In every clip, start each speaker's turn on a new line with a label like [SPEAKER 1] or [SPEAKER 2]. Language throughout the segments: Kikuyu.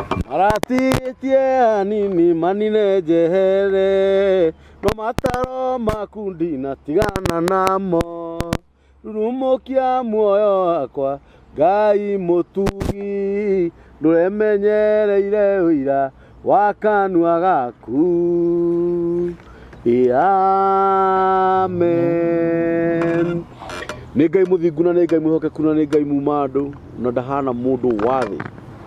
[SPEAKER 1] Maratigĩtie hanini manine njehere, no mataro maku ndinatigana namo. Rurumũkia muoyo wakwa Ngai mũtugi, ndũremenyereire ũira wa kanua gaku. Amen. Nĩ Ngai mũthingu na nĩ Ngai mwĩhokeku na nĩ Ngai muma andũ na ndahana mũndũ wa thĩ.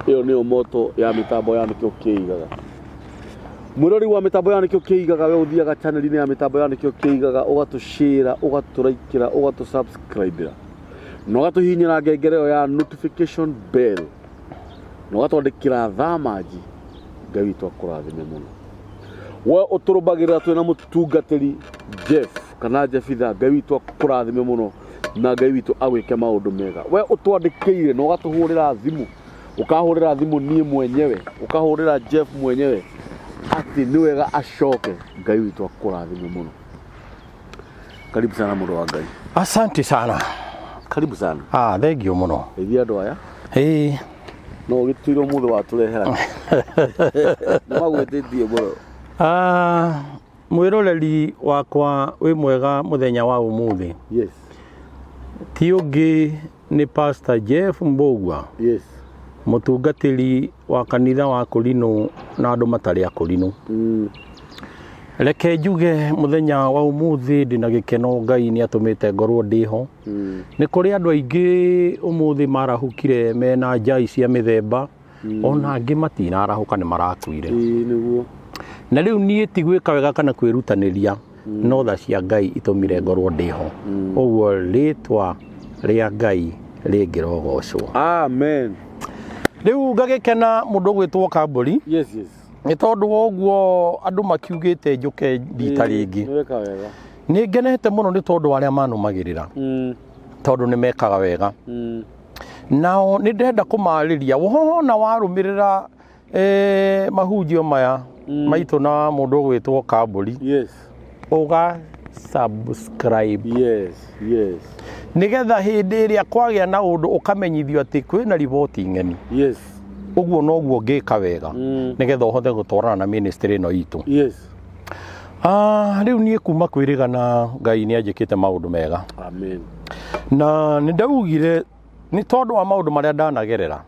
[SPEAKER 1] Ĩyo nĩyo moto ya mĩtambo ya nĩkĩo kĩigaga. Mwĩrori wa mĩtambo ya nĩkĩo kĩigaga, we ũthiaga channel-inĩ ya mĩtambo ya nĩkĩo kĩigaga, ũgatũshare, ũgatũraikĩra, ũgatũsubscribĩra na ũgatũhihinyĩra ngengere ĩyo ya notification bell na ũgatwandĩkĩra thamanji. Ngai witũ akũrathime mũno. We ũtũrũmbagĩrĩra twĩna mũtungatĩri Jeff kana Jefitha, Ngai witũ akũrathime mũno na Ngai witũ agwĩke maũndũ mega. We ũtwandĩkĩire na ũgatũhũrĩra thimũ, ũkahũrĩra thimũ niĩ mwenyewe, ũkahũrĩra Jeff mwenyewe atĩ nĩ wega acoke, Ngai witũ akũrathime mũno. Karibu sana mũndũ wa Ngai.
[SPEAKER 2] Asante sana.
[SPEAKER 1] Karibu sana.
[SPEAKER 2] Ah, thank you mũno.
[SPEAKER 1] Geithia andũ aya.
[SPEAKER 2] Ĩĩ,
[SPEAKER 1] No ũgĩtuire ũmũthĩ watũrehera. Nĩ magwĩtĩtie mũno.
[SPEAKER 2] Ah, mwĩroreri wakwa wĩ mwega mũthenya wa ũmũthĩ.
[SPEAKER 1] Yes.
[SPEAKER 2] Ti ũngĩ nĩ Pastor Jeff Mbũgua,
[SPEAKER 1] Yes.
[SPEAKER 2] mũtungatĩri wa kanitha wa Kũrinũ na andũ matarĩ a Kũrinũ. Reke njuge mũthenya wa ũmũthĩ ndĩna gĩkeno Ngai nĩ atũmĩte ngorwo ndĩho. Nĩ kũrĩ andũ aingĩ ũmũthĩ marahũkire mena njai cia mĩthemba, ona angĩ matinarahũka nĩ marakuire.
[SPEAKER 1] Ĩĩ nĩguo.
[SPEAKER 2] Na rĩu niĩ ti gwĩka wega kana kwĩrutanĩria, no tha cia Ngai itũmire ngorwo ndĩho. Ũguo rĩtwa rĩa Ngai rĩngĩrogocwo.
[SPEAKER 1] Amen.
[SPEAKER 2] Rĩu ngagĩkena mũndũ ũgwĩtwo Kambũri.
[SPEAKER 1] Yes, yes.
[SPEAKER 2] Nĩ tondũ wa ũguo andũ makiugĩte njũke rita rĩngĩ.
[SPEAKER 1] Nĩ weka wega.
[SPEAKER 2] Nĩ ngenete mũno nĩ tondũ wa arĩa manũmagĩrĩra, tondũ nĩ mekaga wega. Nao nĩ ndĩrenda kũmarĩria wona warũmĩrĩra mahunjio maya maitũ na mũndũ ũgwĩtwo Kambũri.
[SPEAKER 1] Yes.
[SPEAKER 2] Ũga subscribe.
[SPEAKER 1] Yes, yes.
[SPEAKER 2] Nĩgetha hĩndĩ ĩrĩa kwagĩa na ũndũ ũkamenyithio atĩ kwĩna riboti ng'eni.
[SPEAKER 1] Yes.
[SPEAKER 2] Ũguo noguo ngĩka wega nĩgetha ũhote gũtwarana na ministry ĩno itũ.
[SPEAKER 1] Yes.
[SPEAKER 2] Ah, rĩu niĩ kuma kwĩrĩgana Ngai nĩ anjĩkĩte maũndũ mega.
[SPEAKER 1] Amen.
[SPEAKER 2] Na nĩ ndaugire nĩ tondũ wa maũndũ marĩa ndanagerera.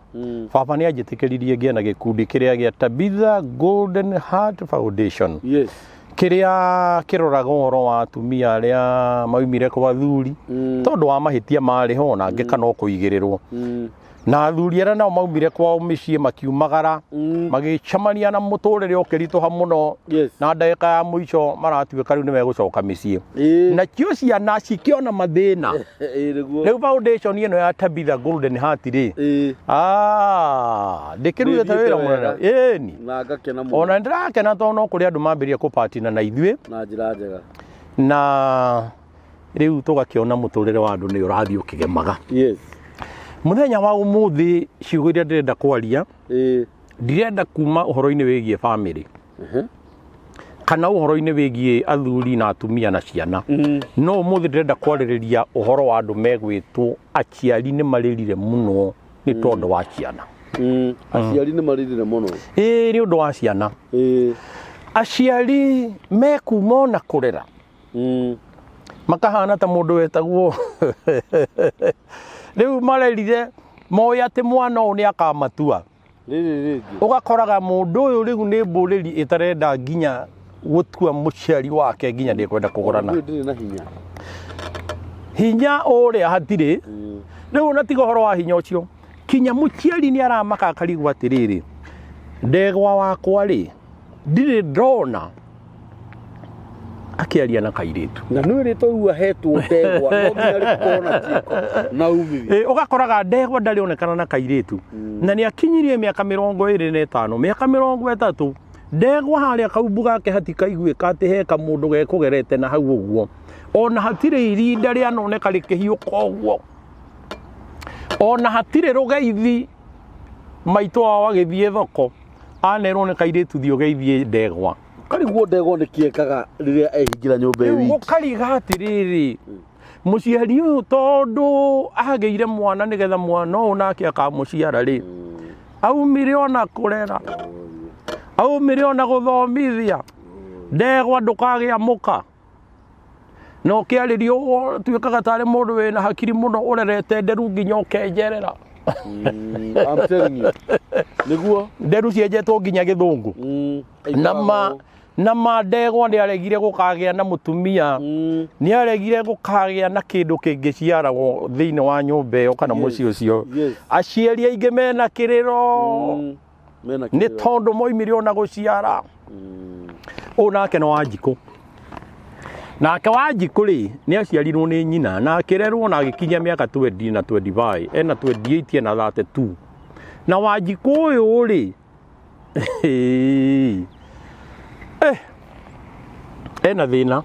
[SPEAKER 2] Baba nĩ anjĩtĩkĩririe ngĩe na gĩkundi kĩrĩa gĩa Tabitha Golden Heart Foundation.
[SPEAKER 1] Yes.
[SPEAKER 2] Kĩrĩa kĩroraga ũhoro wa atumia arĩa maumire kwa athuri tondũ wa mahĩtia marĩ ho na angĩ kana kũigĩrĩrwo. Na athuri arĩa nao maumire kwao mĩciĩ makiumagara magĩcemania na mũtũrĩre ũkĩritũha mũno.
[SPEAKER 1] Yes.
[SPEAKER 2] Na ndagĩka ya mũico maratuĩka rĩu nĩmegũcoka mĩciĩ.
[SPEAKER 1] Ĩĩ.
[SPEAKER 2] Nacio ciana cikĩona mathĩna.
[SPEAKER 1] Ĩĩ nĩguo.
[SPEAKER 2] Rĩu foundation ĩno ya Tabitha Golden Heart rĩ,
[SPEAKER 1] Ĩĩ.
[SPEAKER 2] ah, ndĩkĩrutĩte
[SPEAKER 1] Nĩthiĩte
[SPEAKER 2] wĩra mũnene.
[SPEAKER 1] wega.
[SPEAKER 2] Ĩni.
[SPEAKER 1] Na ngakena mũno.
[SPEAKER 2] Ona nĩndĩrakena tondũ no kũrĩ andũ mambĩrĩria kũpatina na ithuĩ.
[SPEAKER 1] Na njĩra njega.
[SPEAKER 2] Na rĩu tũgakĩona mũtũrĩre wa andũ nĩ ũrathiĩ ũkĩgemaga.
[SPEAKER 1] Yes.
[SPEAKER 2] Mũthenya wa ũmũthĩ ciugo iria ndĩrenda kwaria,
[SPEAKER 1] Ĩĩ.
[SPEAKER 2] ndirenda kuma ũhoro-inĩ wĩgiĩ family. Kana ũhoro-inĩ wĩgiĩ athuri na atumia na ciana. No ũmũthĩ ndĩrenda kwarĩrĩria ũhoro wa andũ megwĩtwo aciari nĩ marĩrire mũno nĩ tondũ wa ciana.
[SPEAKER 1] Aciari nĩ marĩrire mũno.
[SPEAKER 2] Ĩĩ nĩ ũndũ wa ciana.
[SPEAKER 1] Ĩĩ.
[SPEAKER 2] Aciari mekuma ona kũrera. Makahana ta mũndũ wetagwo rĩu marerire moĩ atĩ mwana ũyũ nĩ akamatua.
[SPEAKER 1] Rĩrĩ rĩngĩ.
[SPEAKER 2] Ũgakoraga mũndũ ũyũ rĩu nĩ mbũrĩri ĩtarenda nginya gũtua mũciari wake nginya ndĩkwenda kũgũrana.
[SPEAKER 1] Ũyũ ndĩrĩ na hinya.
[SPEAKER 2] Hinya ũrĩa hatirĩ. Rĩu ona tiga ũhoro wa hinya ũcio, kinya mũciari nĩ aramaka akarigwo atĩrĩrĩ, ndegwa wakwa rĩ, ndirĩ ndona akĩaria na kairĩtu.
[SPEAKER 1] Na nĩ rĩtwa rĩu ahetwo ndegwa, no nginya rĩkorwo na kĩko na umithio.
[SPEAKER 2] Ũgakoraga ndegwa ndarĩ onekana na kairĩtu. Na nĩ akinyirie mĩaka 25, mĩaka 30, ndegwa harĩa kaumbu gake hatikaiguĩka atĩ he kamũndũ gekũgerete na hau ũguo. Ona hatirĩ irinda rĩanoneka rĩkĩhiũka ũguo. Ona hatirĩ rũgeithi maitũ wao agĩthiĩ thoko, anerwo nĩ kairĩtu thiĩ ũgeithie ndegwa.
[SPEAKER 1] Karigwo ndegwa nĩ kĩekaga rĩrĩa ehingĩra nyũmba
[SPEAKER 2] Rĩu
[SPEAKER 1] wiki.
[SPEAKER 2] gũkariga atĩrĩrĩ, mũciari ũyũ tondũ agĩire mwana nĩgetha mwana ũyũ nake akamũciara rĩ, Aumire ona kũrera, aumire ona gũthomithia. Ndegwa ndũkagĩa mũka. Na ũkĩarĩrio ũtuĩkaga tarĩ mũndũ wĩna hakiri mũno ũrerete nderu nginya ũkenjerera.
[SPEAKER 1] I'm telling you. Nĩguo.
[SPEAKER 2] Nderu cienjetwo nginya gĩthũngũ. Na ma ndegwa nĩ aregire gũkagĩa na mũtumia. Nĩ aregire gũkagĩa na kĩndũ kĩngĩciaragwo thĩinĩ wa nyũmba ĩyo kana mũciĩ ũcio. Aciari aingĩ mena kĩrĩro.
[SPEAKER 1] Mena
[SPEAKER 2] Nĩ
[SPEAKER 1] kĩrĩro.
[SPEAKER 2] tondũ moimire ona gũciara. Ũyũ nake nĩ Wanjikũ. Nake Wanjikũ rĩ, nĩ aciarirwo nĩ nyina na akĩrerwo na agĩkinyia mĩaka 20 na 25, ena 28 ena 32. Na Wanjikũ ũyũ rĩ, ena thĩna.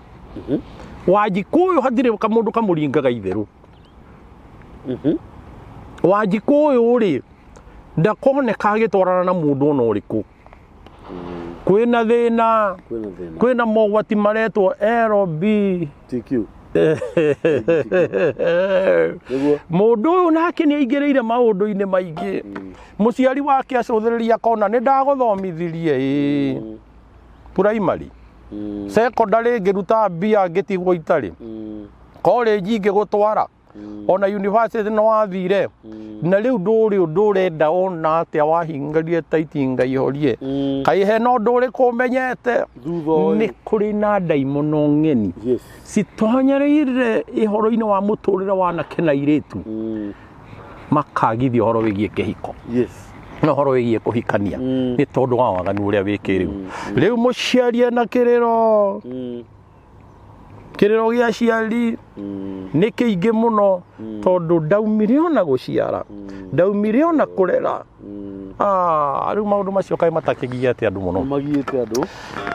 [SPEAKER 2] Wanjikũ ũyũ hatirĩ kamũndũ kamũringaga itherũ. Wanjikũ ũyũ rĩ, ndakoneka agĩtwarana na mũndũ ona ũrĩkũ. Kwĩna thĩna,
[SPEAKER 1] Kwĩna thĩna.
[SPEAKER 2] kwĩna mogwati maretwo LB.
[SPEAKER 1] TQ. Nĩguo.
[SPEAKER 2] Mũndũ ũyũ nake nĩ aingĩrĩire maũndũ-inĩ maingĩ. Mũciari wake acũthĩrĩria akona nĩ ndagũthomithirie ĩĩ primary, secondary ngĩruta mbia ngĩtigwo itarĩ, college ngĩgũtwara, ona university no wathire, na rĩu ndũrĩ ũndũ ũrenda ona atĩa wahingarie ta itinga ihorie. Kaĩ hena ũndũ ũrĩkũ ũmenyete?
[SPEAKER 1] Thutha ũyũ.
[SPEAKER 2] Nĩ kũrĩ na ndaimono ng'eni
[SPEAKER 1] Yes.
[SPEAKER 2] citonyereire ũhoro-inĩ wa mũtũrĩre wa anake na airĩtu, makagithia ũhoro wĩgiĩ kĩhiko
[SPEAKER 1] Yes.
[SPEAKER 2] na ũhoro wĩgiĩ kũhikania nĩ tondũ wa waganu ũrĩa wĩ kĩrĩu. Rĩu mũciari ena kĩrĩro, kĩrĩro gĩa aciari nĩ kĩingĩ mũno tondũ ndaumire ona gũciara, ndaumire ona kũrera. Rĩu maũndũ macio kaĩ matakĩgiĩte andũ mũno.
[SPEAKER 1] Magiĩte andũ.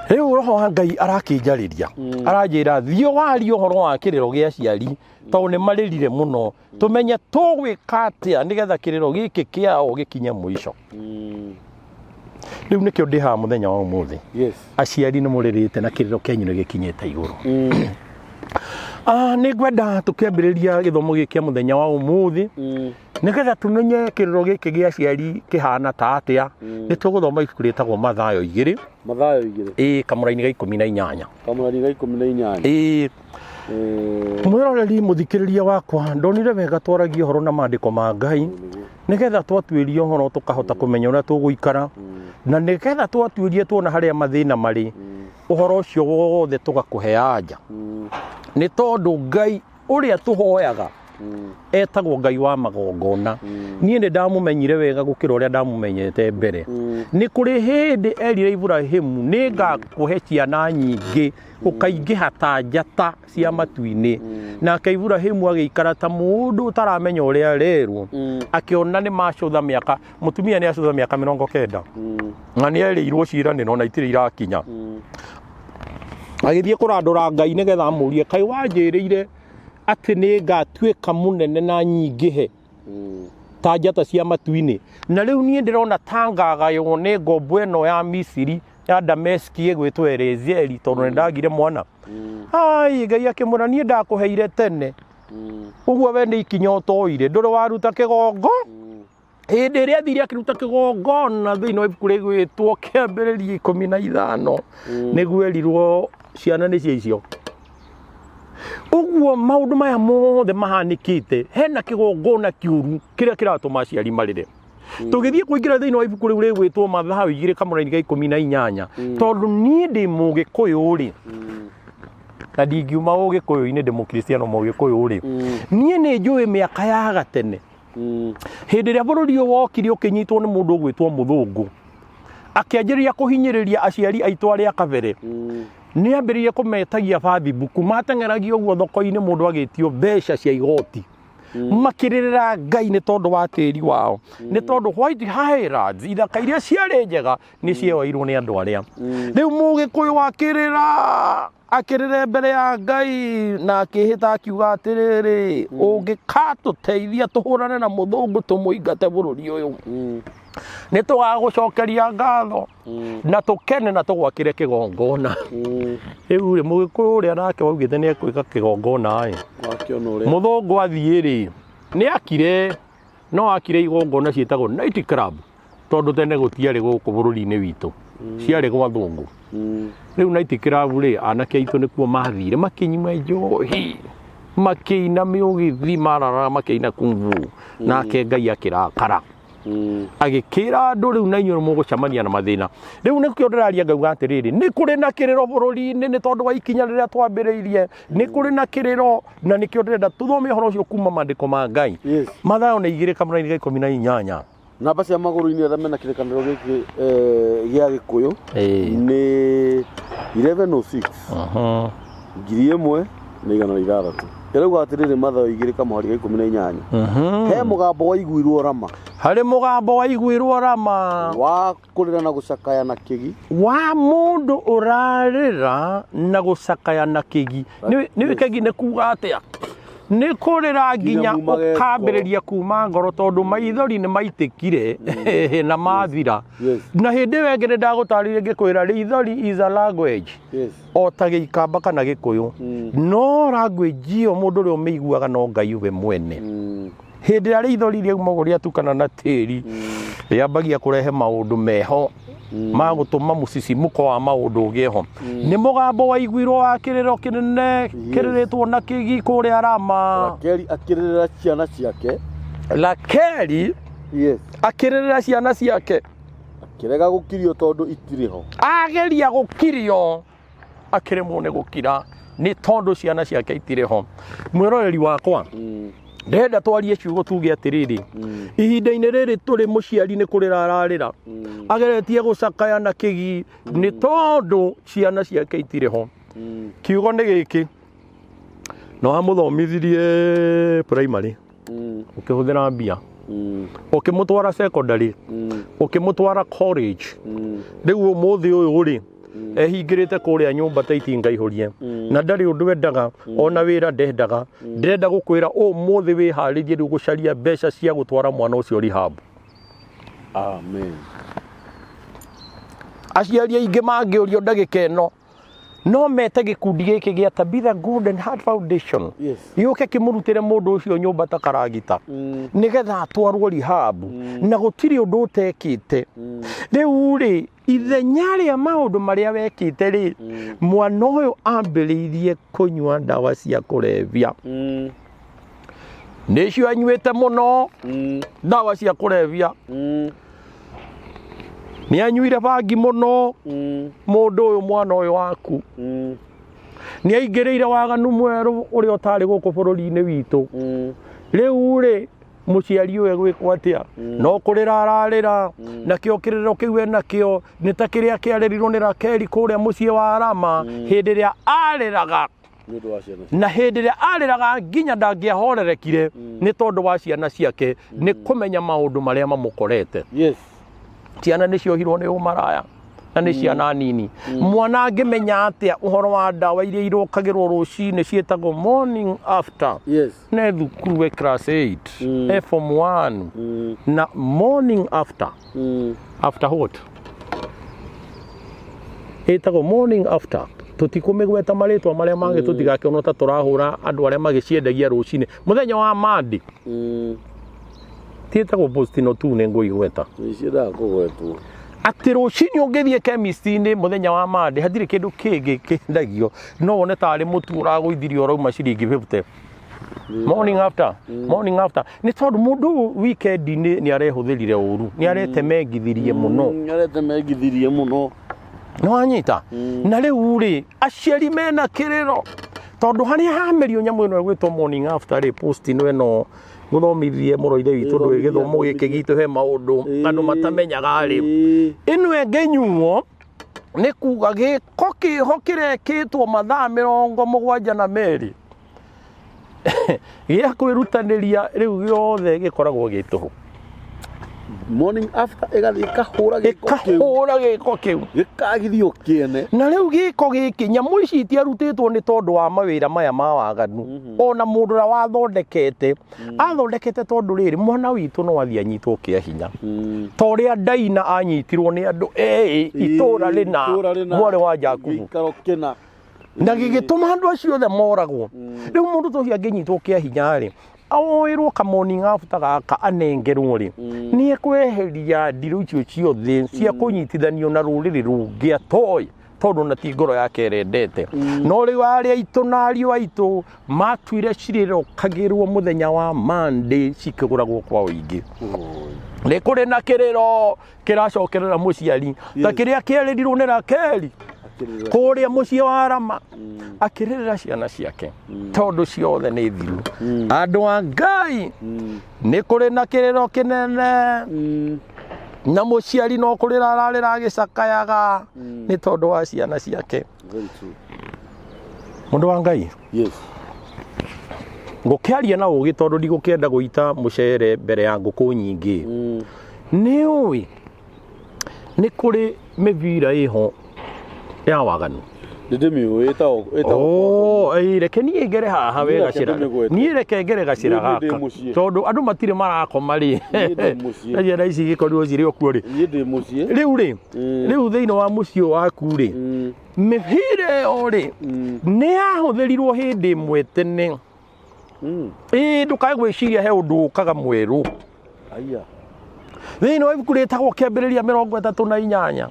[SPEAKER 2] Rĩu roho wa Ngai arakĩnjarĩria, aranjĩra thiĩ warie ũhoro wa kĩrĩro gĩa aciari tondũ nĩ marĩrire mũno, tũmenye tũgwĩka atĩa nĩgetha kĩrĩro gĩkĩ kĩao gĩkinye mũico. Rĩu nĩkĩo ndĩ haha mũthenya wa ũmũthĩ.
[SPEAKER 1] Yes.
[SPEAKER 2] Aciari nĩ mũrĩrĩte na kĩrĩro kĩanyu nĩ gĩkinyĩte igũrũ. Nĩ ngwenda tũkĩambĩrĩria gĩthomo gĩkĩ kĩa mũthenya wa ũmũthĩ nĩgetha tũmenye kĩrĩro gĩkĩ gĩa aciari kĩhana ta atĩa. Nĩ tũgũthoma ibuku rĩtagwo Mathayo 2.
[SPEAKER 1] Mathayo 2.
[SPEAKER 2] Ĩĩ, kamũraini ga 18.
[SPEAKER 1] Kamũraini ga 18.
[SPEAKER 2] Ĩĩ. Mwĩroreri mũthikĩrĩria wakwa, ndonire wega twaragie ũhoro na maandĩko ma Ngai nĩgetha twatuĩria ũhoro tũkahota kũmenya ũrĩa tũgũikara, na nĩgetha twatuĩria tuona harĩa mathĩna marĩ, ũhoro ũcio wothe tũgakũhe anja. Nĩ tondũ Ngai ũrĩa tũhoyaga etagwo Ngai wa magongona. Niĩ nĩ ndamũmenyire wega gũkĩra ũrĩa ndamũmenyete mbere. Nĩ kũrĩ hĩndĩ erire Iburahĩmu nĩ ngakũhe ciana nyingĩ ũkaingĩha ta njata cia matu-inĩ. Nake Iburahĩmu agĩikara ta mũndũ ũtaramenya ũrĩa arerwo, akĩona nĩ macũtha mĩaka, mũtumia nĩ acũtha mĩaka 90 na nĩ erĩirwo ciĩranĩro na itirĩ irakinya. Agĩthiĩ kũrandũra Ngai nĩgetha amũrie, kaĩ wanjĩrĩire atĩ nĩ ngatuĩka mũnene na nyingĩhe ta njata cia matu-inĩ, na rĩu niĩ ndĩrona ta ngagaywo nĩ ngombo ĩno ya Misiri ya Dameski ĩgwĩtwo Eliezeri tondũ nĩ ndagire mwana. Ai, Ngai akĩmwĩra niĩ ndakũheire tene, ũguo we nĩ ikinya ũtoire, ndũrĩ waruta kĩgongo. Hĩndĩ ĩrĩa athire akĩruta kĩgongona thĩinĩ wa ibuku rĩgwĩtwo Kĩambĩrĩria 15 nĩguo erirwo ciana nĩ cia icio. Ũguo maũndũ maya mothe mahanĩkĩte, hena kĩgongona kĩũru kĩrĩa kĩratũma aciari marĩre. Tũgĩthiĩ kũingĩra thĩinĩ wa ibuku rĩu rĩgwĩtwo Mathayo 2 kamũraini ga 18, tondũ niĩ ndĩ Mũgĩkũyũ rĩ, na ndingiuma Ũgĩkũyũ-inĩ, ndĩ Mũkristiano Mũgĩkũyũ rĩ, niĩ nĩ njũĩ mĩaka ya gatene hĩndĩ ĩrĩa bũrũri ũyũ wokire ũkĩnyitwo nĩ mũndũ ũgwĩtwo mũthũngũ, akĩanjĩrĩria kũhinyĩrĩria aciari aitũ arĩa kabere. Nĩ ambĩrĩirie kũmetagia bathimbuku, mateng'eragia ũguo thoko-inĩ mũndũ agĩtio mbeca cia igoti, makĩrĩrĩra Ngai nĩ tondũ wa tĩri wao, nĩ tondũ White Highlands ithaka iria ciarĩ njega nĩ cioeirwo nĩ andũ arĩa. Rĩu Mũgĩkũyũ akĩrĩra akĩrĩre mbere ya Ngai na akĩhĩta akiuga atĩrĩrĩ, ũngĩkatũteithia tũhũrane na mũthũngũ tũmũingate bũrũri ũyũ, nĩ tũgagũcokeria ngatho na tũkene na tũgwakĩre kĩgongona. Rĩu rĩ, Mũgĩkũyũ ũrĩa nake waugĩte nĩ ekwĩka kĩgongona ĩ, mũthũngũ athiĩ rĩ, nĩ akire, no akire igongona ciĩtagwo night club, Tondũ tene gũtiarĩ gũkũ bũrũri-inĩ witũ, ciarĩ gwa thũngũ. Rĩu night club rĩ, anake aitũ nĩkuo mathire makĩnyua njohi, makĩina mĩũgithi, mararara makĩina kumbu, nake Ngai akĩrakara. Agĩkĩra andũ rĩu na inyuĩ mũgũcemania na mathĩna. Rĩu nĩkĩo ndĩraria ngauga atĩrĩrĩ, nĩ kũrĩ na kĩrĩro bũrũri-inĩ nĩ tondũ wa ikinya rĩrĩa twambĩrĩirie, nĩ kũrĩ na kĩrĩro na nĩkĩo ndĩrenda tũthome ũhoro ũcio kuma maandĩko ma Ngai.
[SPEAKER 1] Yes.
[SPEAKER 2] Mathayo nĩ igĩrĩ kamũraini ga 18.
[SPEAKER 1] Namba cia magũrũ-inĩ arĩa mena kĩrĩkanĩro gĩkĩ gĩa Gĩkũyũ nĩ 1106 1600. Ĩrauga atĩrĩrĩ, Mathayo igĩrĩ kamũhari ga 18. He mũgambo waiguirwo Rama.
[SPEAKER 2] Harĩ mũgambo waiguirwo Rama.
[SPEAKER 1] Wa kũrĩra na gũcakaya na kĩgi.
[SPEAKER 2] Wa mũndũ ũrarĩra na gũcakaya na kĩgi. Nĩ kĩgi nĩ kuga atĩa? Nĩ kũrĩra nginya ũkambĩrĩria kuma ngoro tondũ maithori nĩ maitĩkire na mathira. Na hĩndĩ ĩyo ĩngĩ nĩ ndagũtarĩirie ngĩkwĩra rĩithori is a language. O ta Gĩikamba kana Gĩkũyũ. No language ĩyo mũndũ ũrĩa ũmĩiguaga no Ngai we mwene. Hĩndĩ ĩrĩa rĩithori rĩauma ũguo rĩatukana na tĩri, rĩambagia kũrehe maũndũ meho ma gũtũma mũcicimũko wa maũndũ ũgĩe ho. Nĩ mũgambo waiguirwo wa kĩrĩro kĩnene kĩrĩrĩtwo na kĩgi kũrĩa Rama.
[SPEAKER 1] Rakeli akĩrĩrĩra ciana ciake.
[SPEAKER 2] Rakeli
[SPEAKER 1] Yes.
[SPEAKER 2] akĩrĩrĩra ciana ciake.
[SPEAKER 1] Akĩrega gũkirio tondũ itirĩ ho.
[SPEAKER 2] Ageria gũkirio akĩremwo nĩ gũkira nĩ tondũ ciana ciake itirĩ ho. Mwĩroreri wakwa, ndĩrenda twarie ciugo tuge atĩrĩrĩ, ihinda-inĩ rĩrĩ tũrĩ mũciari nĩ kũrĩra ararĩra, ageretie gũcakaya na kĩgi nĩ tondũ ciana ciake itirĩ ho. Kiugo nĩ gĩkĩ, no amũthomithirie primary ũkĩhũthĩra mbia, ũkĩmũtwara secondary, ũkĩmũtwara college, rĩu ũmũthĩ ũyũ rĩ ehingĩrĩte kũrĩa nyũmba ta itinga ihũrie, na ndarĩ ũndũ endaga, ona wĩra ndendaga. Ndĩrenda gũkwĩra ũmũthĩ wĩharĩrie rĩu gũcaria mbeca cia gũtwara mwana ũcio rehab.
[SPEAKER 1] Amen.
[SPEAKER 2] Aciari aingĩ mangĩũrio ndagĩka ĩno no mete gĩkundi gĩkĩ gĩa Tabitha Golden Heart Foundation gĩũke kĩmũrutĩre mũndũ ũcio nyũmba ta karagita nĩgetha atwarwo rehab, na gũtirĩ ũndũ ũtekĩte. Rĩu rĩ, ithenya rĩa maũndũ marĩa wekĩte rĩ, mwana ũyũ ambĩrĩirie kũnyua ndawa cia kũrebia. Nĩcio anyuĩte mũno, ndawa cia kũrebia. Nĩ anyuire bangi mũno, mũndũ ũyũ, mwana ũyũ waku. Nĩ aingĩrĩire waganu mwerũ ũrĩa ũtarĩ gũkũ bũrũri-inĩ witũ. Rĩu rĩ, mũciari ũyũ egwĩkwo atĩa? No kũrĩra ararĩra, nakĩo kĩrĩro kĩu enakĩo nĩ ta kĩrĩa kĩarĩrirwo nĩ Rakeli kũrĩa mũciĩ wa Rama hĩndĩ ĩrĩa arĩraga. Na hĩndĩ ĩrĩa arĩraga nginya ndangĩahorerekire nĩ tondũ wa ciana ciake, nĩ kũmenya maũndũ marĩa mamũkorete.
[SPEAKER 1] Yes.
[SPEAKER 2] Ciana nĩ ciohirwo nĩ ũmaraya na nĩ ciana nini. Mwana angĩmenya atĩa ũhoro wa ndawa iria irokagĩrwo rũcinĩ ciĩtagwo morning after?
[SPEAKER 1] Yes.
[SPEAKER 2] Ne thukuru e class 8, e form 1, na morning after. After what? Ĩtagwo morning after. Tũtikũmĩgweta marĩtwa marĩa mangĩ, tũtigakĩonwo ta tũrahũra andũ arĩa magĩciendagia rũcinĩ mũthenya wa Monday. Tiĩtagwo postino tu nĩ ngũigweta.
[SPEAKER 1] Nĩciendaga kũgwetwo.
[SPEAKER 2] Atĩ rũcinĩ ũngĩthiĩ chemist-inĩ mũthenya wa Monday hatirĩ kĩndũ kĩngĩ kĩendagio, no wone tarĩ mũtu ũragũithirio ũrauma ciringi 50. Morning after, morning after nĩ tondũ mũndũ ũyũ weekend-inĩ nĩ arehũthĩrire ũru, nĩ aretemengithirie mũno.
[SPEAKER 1] Nĩ aretemengithirie mũno.
[SPEAKER 2] Nĩ wanyita? Na rĩu rĩ, aciari mena kĩrĩro tondũ harĩa hamerio nyamũ ĩno ĩgwĩtwo morning after rĩ, post ĩno ĩno gũthomithie mũro ithe witũ ndũĩ gĩthomo gĩkĩ gitũ he maũndũ andũ matamenyaga rĩ, ĩno ĩngĩnyuo nĩ kuga gĩko kĩho kĩrekĩtwo mathaa 72 gĩa kwĩrutanĩria rĩu gĩothe gĩkoragwo gĩ tũhũ.
[SPEAKER 1] Morning after ĩgathiĩ ĩkahũra gĩko kĩu.
[SPEAKER 2] Ĩkahũra gĩko kĩu.
[SPEAKER 1] Gĩkagithio kĩene.
[SPEAKER 2] Na rĩu gĩko gĩkĩ, nyamũ ici itiarutĩtwo nĩ tondũ wa mawĩra maya ma waganu. Ona mũndũ ũrĩa wathondekete, athondekete tondũ rĩrĩ, mwana witũ no athiĩ anyitwo kĩa hinya. Ta ũrĩa Daina anyitirwo nĩ andũ erĩ itũra rĩna,
[SPEAKER 1] Itũũra rĩna,
[SPEAKER 2] mwarĩ wa Jakubu.
[SPEAKER 1] Gĩikaro kĩna.
[SPEAKER 2] Na gĩgĩtũma andũ acio othe moragwo. Rĩu mũndũ ta ũcio angĩnyitwo kĩa hinya rĩ, Oĩrwo kamoni gabuta gaka anengerwo rĩ, nĩ ekweheria ndirũ icio ciothe cia kũnyitithanio na rũrĩrĩ rũngĩ atoĩ, tondũ na ti ngoro yake ĩrendete. No rĩu arĩ aitũ na ariũ aitũ matuire cirĩrokagĩrwo mũthenya wa Monday cikĩgũragwo kwa ũingĩ. Nĩ kũrĩ na kĩrĩro kĩracokerera mũciari ta kĩrĩa kĩarĩrirwo nĩ Rakeli kũrĩa mũciĩ wa Rama, akĩrĩrĩra ciana ciake tondũ ciothe nĩ thiru. Andũ a Ngai, nĩ kũrĩ na kĩrĩro kĩnene na mũciari no kũrĩra ararĩra agĩcakayaga nĩ tondũ wa ciana ciake.
[SPEAKER 1] Very true.
[SPEAKER 2] Mũndũ wa Ngai, ngũkĩaria na ũgĩ tondũ ndigũkĩenda gũita mũcere mbere ya ngũkũ nyingĩ. Nĩ ũĩ nĩ kũrĩ mĩbira ĩho ya waganu.
[SPEAKER 1] Nĩ ndĩmĩũĩ, ĩtagwo
[SPEAKER 2] Oh, ĩĩ, reke niĩ ngere haha we
[SPEAKER 1] Niĩ reke
[SPEAKER 2] gacĩra.
[SPEAKER 1] ndĩmĩgwete.
[SPEAKER 2] Niĩ reke ngere gacĩra
[SPEAKER 1] Niĩ ndĩ
[SPEAKER 2] gaka
[SPEAKER 1] mũciĩ.
[SPEAKER 2] tondũ andũ matirĩ marakoma rĩ.
[SPEAKER 1] Niĩ ndĩ mũciĩ.
[SPEAKER 2] Na ciana ici igĩkorirwo cirĩ o kuo rĩ.
[SPEAKER 1] Niĩ ndĩ mũciĩ.
[SPEAKER 2] Rĩu rĩ, rĩu thĩinĩ wa mũciĩ waku rĩ, mĩbira ĩyo rĩ nĩ yahũthĩrirwo hĩndĩ ĩmwe tene. Ĩĩ, ndũkae gwĩciria he ũndũ ũkaga mwerũ.
[SPEAKER 1] Aya.
[SPEAKER 2] Thĩinĩ wa ibuku rĩtagwo Kĩambĩrĩria 38,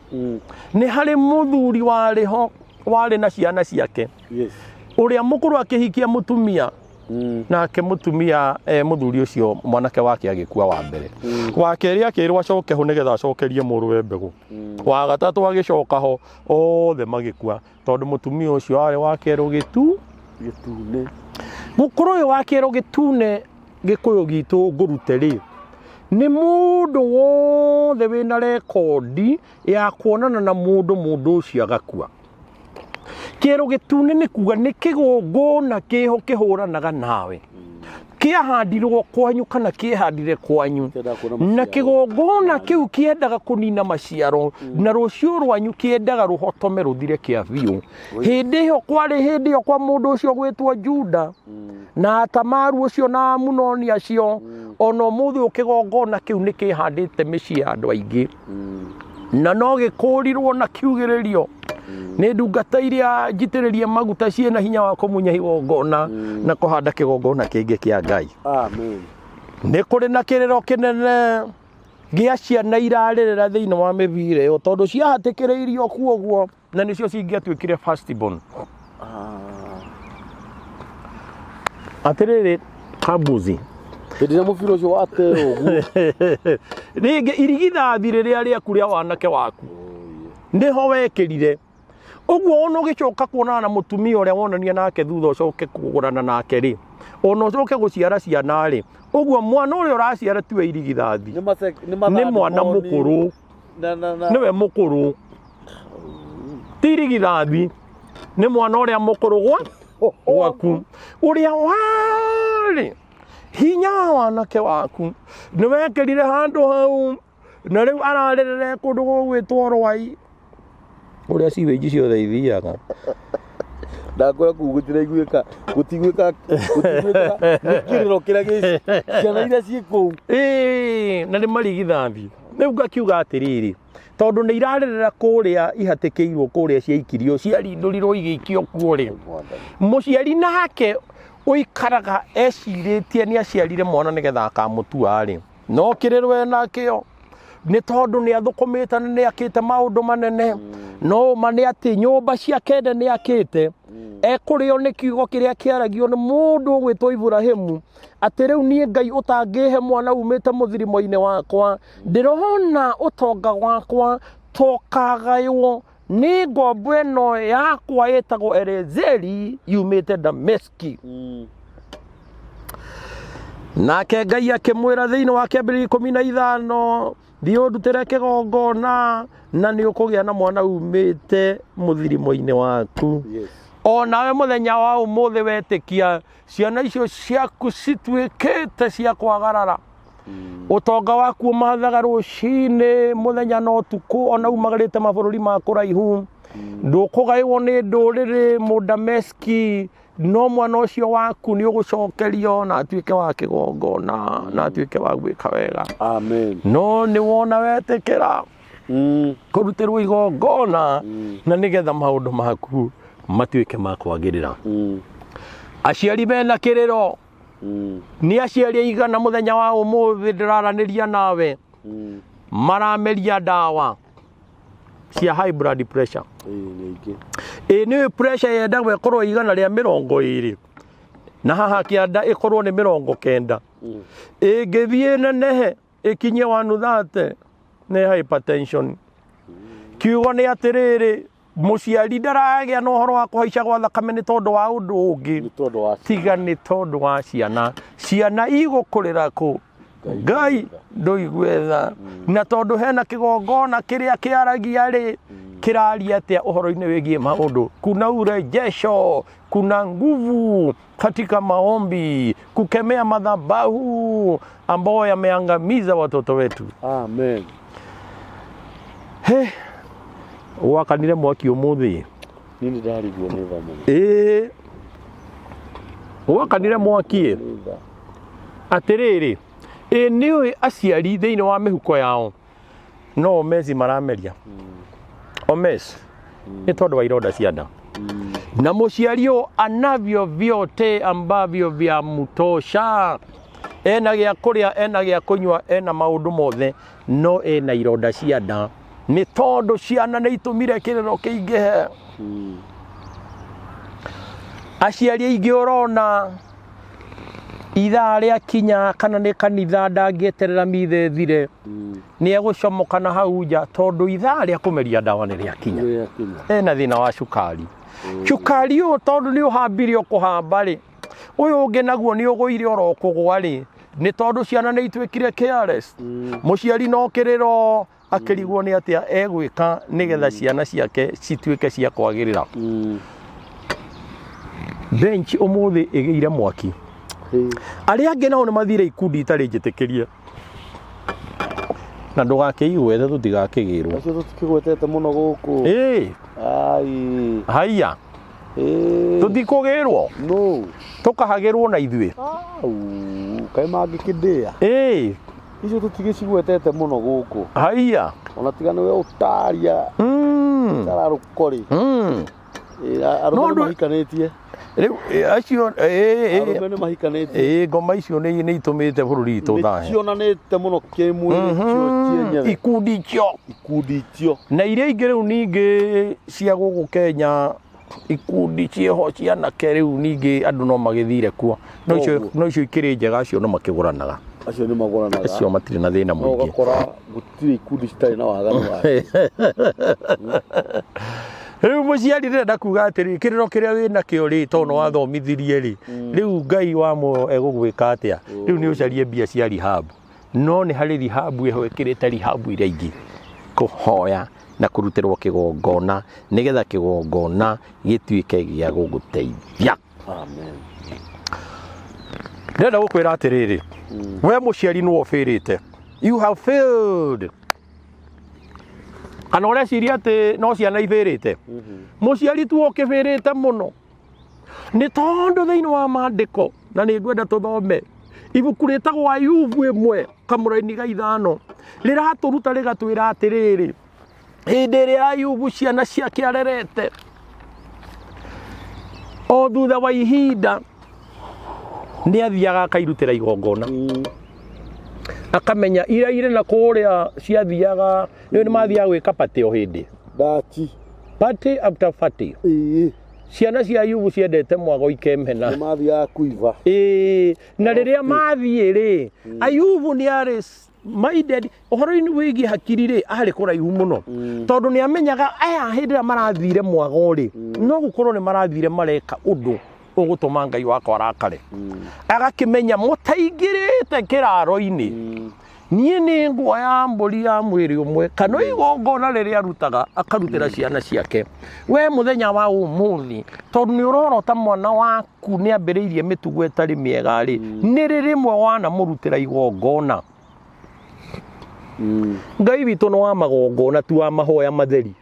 [SPEAKER 2] nĩ harĩ mũthuri warĩ ho warĩ na ciana ciake. Ũrĩa mũkũrũ akĩhikia mũtumia, nake mũtumia mũthuri ũcio mwanake wake agĩkua wa mbere. Wa kerĩ akĩrwo acoke ho nĩgetha acokerie mũrũwe mbegũ. Wa gatatũ agĩcoka ho, othe magĩkua tondũ mũtumia ũcio arĩ wa kĩero gĩtu
[SPEAKER 1] Gĩtune.
[SPEAKER 2] Mũkũrũ ũyũ wa kĩero gĩtune Gĩkũyũ gitũ ngũrute rĩ, nĩ mũndũ wothe wĩna rekondi ya kuonana na mũndũ, mũndũ ũcio agakua. Kĩero gĩtune nĩ kuga nĩ kĩgongona kĩho kĩhũranaga nawe, kĩahandirwo kwanyu kana kĩehandire kwanyu,
[SPEAKER 1] Kĩendaga kuona
[SPEAKER 2] na
[SPEAKER 1] maciaro.
[SPEAKER 2] Kĩgongona kĩu kĩendaga kũnina maciaro, na rũciũ rwanyu kĩendaga rũhotome rũthire kĩa biũ. Hĩndĩ ĩyo kwarĩ hĩndĩ ĩyo kwa mũndũ ũcio gwĩtwo Juda na Tamaru ũcio na Amunoni acio, ona ũmũthĩ ũyũ kĩgongona kĩu nĩ kĩhandĩte mĩciĩ ya andũ aingĩ, na no gĩkũrirwo na kiugĩrĩrio nĩ ndungata iria njitĩrĩrie maguta ciĩna hinya wa kũmunya igongona na kũhanda kĩgongona kĩngĩ kĩa Ngai.
[SPEAKER 1] Amen.
[SPEAKER 2] Nĩ kũrĩ na kĩrĩro kĩnene gĩa ciana irarĩrĩra thĩinĩ wa mĩbira ĩyo tondũ ciahatĩkĩrĩirio kuo ũguo, na nĩcio cingĩatuĩkire first born. Atĩrĩrĩ kambuzi,
[SPEAKER 1] Hĩndĩ ĩrĩa mũbira ũcio wateo ũguo.
[SPEAKER 2] Rĩngĩ irigithathi rĩrĩa rĩaku rĩa wanake waku nĩho wekĩrire ũguo, ona ũgĩcoka kuonana na mũtumia ũrĩa wonania nake thutha, ũcoke kũgũrana nake rĩ, ona ũcoke gũciara ciana rĩ, ũguo mwana ũrĩa ũraciara tiwe irigithathi,
[SPEAKER 1] Nĩ
[SPEAKER 2] nĩ mwana mũkũrũ.
[SPEAKER 1] Na
[SPEAKER 2] Nĩwe mũkũrũ, ti irigithathi, nĩ mwana ũrĩa mũkũrũ gwaku ũrĩa warĩ hinya wa wanake waku nĩ wekĩrire handũ hau, na rĩu ararĩrĩre kũndũ gũgwĩtwo Rwai ũrĩa ciwĩnji ciothe ithiaga.
[SPEAKER 1] Ndakwĩra kũu gũtiraiguĩka, gũtiguĩka, gũtiguĩka nĩ kĩrĩro kĩrĩa gĩ ciana iria ciĩ kũu.
[SPEAKER 2] Ĩĩ, na nĩ marigithathi. Rĩu ngakiuga atĩrĩrĩ, tondũ nĩ irarĩrĩra kũrĩa ihatĩkĩirwo, kũrĩa ciaikirio, ciarindũrirwo igĩikio kuo rĩ, mũciari nake ũikaraga ecirĩtie nĩ aciarire mwana nĩgetha akamũtua rĩ, no kĩrĩro enakĩo nĩ tondũ nĩ athũkũmĩte na nĩ akĩte maũndũ manene, no ma nĩ atĩ nyũmba ciake nene nĩ akĩte, ekũrĩo nĩ kiugo kĩrĩa kĩaragio nĩ mũndũ ũgwĩtwo Iburahĩmu atĩ rĩu niĩ Ngai ũtangĩhe mwana umĩte mũthirimo-inĩ wakwa, ndĩrona ũtonga wakwa tokagaywo nĩ ngombo ĩno yakwa ĩtagwo Elezeri yumĩte Dameski. Nake Ngai akĩmwĩra thĩinĩ wa Kĩambĩrĩria 15, thiĩ ũndutĩre kĩgongona na nĩ ũkũgĩa na mwana umĩte mũthirimo-inĩ waku. O nawe mũthenya wa ũmũthĩ wetĩkia, ciana icio ciaku cituĩkĩte cia kwagarara ũtonga waku, ũmathaga rũcinĩ, mũthenya na ũtukũ, ona umagarĩte mabũrũri ma kũraihu, ndũkũgaĩrwo nĩ ndũrĩrĩ mũdameski, no mwana ũcio waku nĩ ũgũcokerio na atuĩke wa kĩgongona na atuĩke wa gwĩka wega.
[SPEAKER 1] Amen.
[SPEAKER 2] No nĩ wona wetĩkĩra kũrutĩrwo igongona na nĩgetha maũndũ maku matuĩke ma kwagĩrĩra. Aciari mena kĩrĩro. Nĩ aciari aigana mũthenya wa ũmũthĩ ndĩraranĩria nawe marameria ndawa cia high blood pressure?
[SPEAKER 1] Ĩĩ, nĩ aingĩ.
[SPEAKER 2] Ĩ nĩ pressure yendagwo ĩkorwo 120 na haha kĩanda ĩkorwo nĩ 90. Ĩngĩthiĩ nenehe ĩkinye 130 nĩ hypertension. Kiugo nĩ atĩrĩrĩ, mũciari ndaragĩa na ũhoro wa kũhaica gwa thakame nĩ tondũ wa ũndũ ũngĩ
[SPEAKER 1] Nĩ tondũ wa
[SPEAKER 2] tiga nĩ tondũ wa ciana. Ciana igũkũrĩra kũ? Ngai ndũigue tha. Na tondũ hena kĩgongona kĩrĩa kĩaragia rĩ, kĩraria atĩa ũhoro-inĩ wĩgiĩ maũndũ? Kuna urejesho, kuna nguvu katika maombi kukemea madhabahu ambayo yameangamiza watoto wetu.
[SPEAKER 1] Amen.
[SPEAKER 2] He, wakanire mwaki ũmũthĩ.
[SPEAKER 1] Niĩ nĩ ndarigwo nĩ tha mũno.
[SPEAKER 2] Ĩĩ, wakanire mwaki ĩ.
[SPEAKER 1] Nĩ tha.
[SPEAKER 2] Atĩrĩrĩ, ĩ nĩũĩ aciari thĩinĩ wa mĩhuko yao no omezi marameria omes nĩ tondũ wa ironda cia nda, na mũciari ũyũ anavyo vyote ambavyo vya mtosha, ena gĩa kũrĩa, ena gĩa kũnyua, ena maũndũ mothe, no ena ironda cia nda nĩ tondũ ciana nĩ itũmire kĩrĩro kĩingĩhe. Aciari aingĩ ũrona ithaa rĩa kinya kana nĩ kanitha ndangĩeterera mithe ĩthire, nĩ egũcomoka na hau nja tondũ ithaa rĩa kũmeria ndawa nĩ rĩakinya.
[SPEAKER 1] Nĩ rĩakinya.
[SPEAKER 2] Ena thĩna wa cukari. Cukari ũyũ tondũ nĩ ũhambire ũkũhamba rĩ, ũyũ ũngĩ naguo nĩ ũgũire oro kũgwa rĩ, nĩ tondũ ciana nĩ ituĩkire careless. Mũciari no kĩrĩro akĩrigwo nĩ atĩa egwĩka nĩgetha ciana ciake cituĩke cia kwagĩrĩra. Bench ũmũthĩ ĩgĩire mwaki. Arĩa angĩ nao nĩ mathire ikundi itarĩ njĩtĩkĩrie na ndũgakĩigwete tũtigakĩgĩrwo.
[SPEAKER 1] Acio tũtikĩgwetete mũno gũkũ.
[SPEAKER 2] Ĩĩ.
[SPEAKER 1] Ai.
[SPEAKER 2] Haiya.
[SPEAKER 1] Ĩĩ.
[SPEAKER 2] Tũtikũgĩrwo.
[SPEAKER 1] No.
[SPEAKER 2] Tũkahagĩrwo na ithuĩ.
[SPEAKER 1] Au, kaĩ mangĩkĩndĩa.
[SPEAKER 2] Ĩĩ.
[SPEAKER 1] Icio tũtigĩcigwetete mũno gũkũ.
[SPEAKER 2] Haiya.
[SPEAKER 1] Ona tiga nĩwe ũtaria tararũkorĩ. Arũme
[SPEAKER 2] No
[SPEAKER 1] nĩ mahikanĩtie.
[SPEAKER 2] Rĩu acio ĩĩ, ĩĩ.
[SPEAKER 1] Arũme nĩ mahikanĩtie.
[SPEAKER 2] Ĩĩ, ngoma icio nĩ itũmĩte bũrũri witũ thahe.
[SPEAKER 1] Nĩcionanĩte mũno kĩmwĩrĩ cio cienyewe.
[SPEAKER 2] Ikundi icio.
[SPEAKER 1] Ikundi icio.
[SPEAKER 2] Na iria ingĩ rĩu ningĩ cia gũkũ Kenya, ikundi ciĩho cia anake rĩu ningĩ andũ no magĩthire kuo. No icio
[SPEAKER 1] Koguo.
[SPEAKER 2] no icio ikĩrĩ njega, acio no makĩgũranaga.
[SPEAKER 1] Acio nĩ magũranaga.
[SPEAKER 2] Acio matirĩ na thĩna
[SPEAKER 1] No
[SPEAKER 2] mũingĩ.
[SPEAKER 1] ũgakora gũtirĩ ikundi citarĩ na waganu wacio.
[SPEAKER 2] Rĩu mũciari ndĩrenda kuga atĩrĩ, kĩrĩro kĩrĩa wĩ nakĩo rĩ, tondũ nĩ wathomithirie rĩ, rĩu Ngai wa muoyo egũgwĩka atĩa? Rĩu nĩ ũcarie mbia cia rehab. No nĩ harĩ rehab ĩho ĩkĩrĩte rehab iria ingĩ, kũhoya na kũrutĩrwo kĩgongona nĩgetha kĩgongona gĩtuĩke gĩa gũgũteithia.
[SPEAKER 1] Amen.
[SPEAKER 2] Ndĩrenda gũkwĩra atĩrĩrĩ, we mũciari nĩwe ũbĩrĩte. You have failed. Kana ũreciria atĩ no ciana ibĩrĩte? Mũciari tu ũkĩbĩrĩte mũno, nĩ tondũ thĩinĩ wa maandĩko, na nĩ ngwenda tũthome ibuku rĩtagwo Ayubu 1:5, rĩratũruta rĩgatwĩra atĩrĩrĩ, hĩndĩ ĩrĩa Ayubu ciana ciake arerete, o thutha wa ihinda nĩ athiaga akairutĩra igongona, akamenya ira irĩ na kũrĩa ciathiaga nĩ mathiaga gwĩka party o hĩndĩ.
[SPEAKER 1] Ndaci.
[SPEAKER 2] Party after party.
[SPEAKER 1] Ĩĩ.
[SPEAKER 2] Ciana cia Ayubu ciendete mwago ikemena.
[SPEAKER 1] Nĩ mathiaga kuiva.
[SPEAKER 2] Ĩĩ, na rĩrĩa mathiĩ rĩ, Ayubu nĩ arĩ minded ũhoro-inĩ wĩgiĩ hakiri rĩ, arĩ kũraihu mũno, tondũ nĩ amenyaga aya hĩndĩ ĩrĩa marathire mwago rĩ, no gũkorwo nĩ marathire mareka ũndũ ũgũtũma Ngai wakwa arakare. Agakĩmenya mũtaingĩrĩte kĩraro-inĩ, niĩ nĩ nguoya mbũri ya mwĩrĩ ũmwe kana igongona rĩrĩa arutaga akarutĩra ciana ciake. We mũthenya wa ũmũthĩ, tondũ nĩ ũrorota mwana waku nĩ ambĩrĩirie mĩtugo ĩtarĩ mĩega rĩ, nĩ rĩ rĩmwe wanamũrutĩra igongona? Ngai witũ nĩ wa magongona, tu wa mahoya matheri.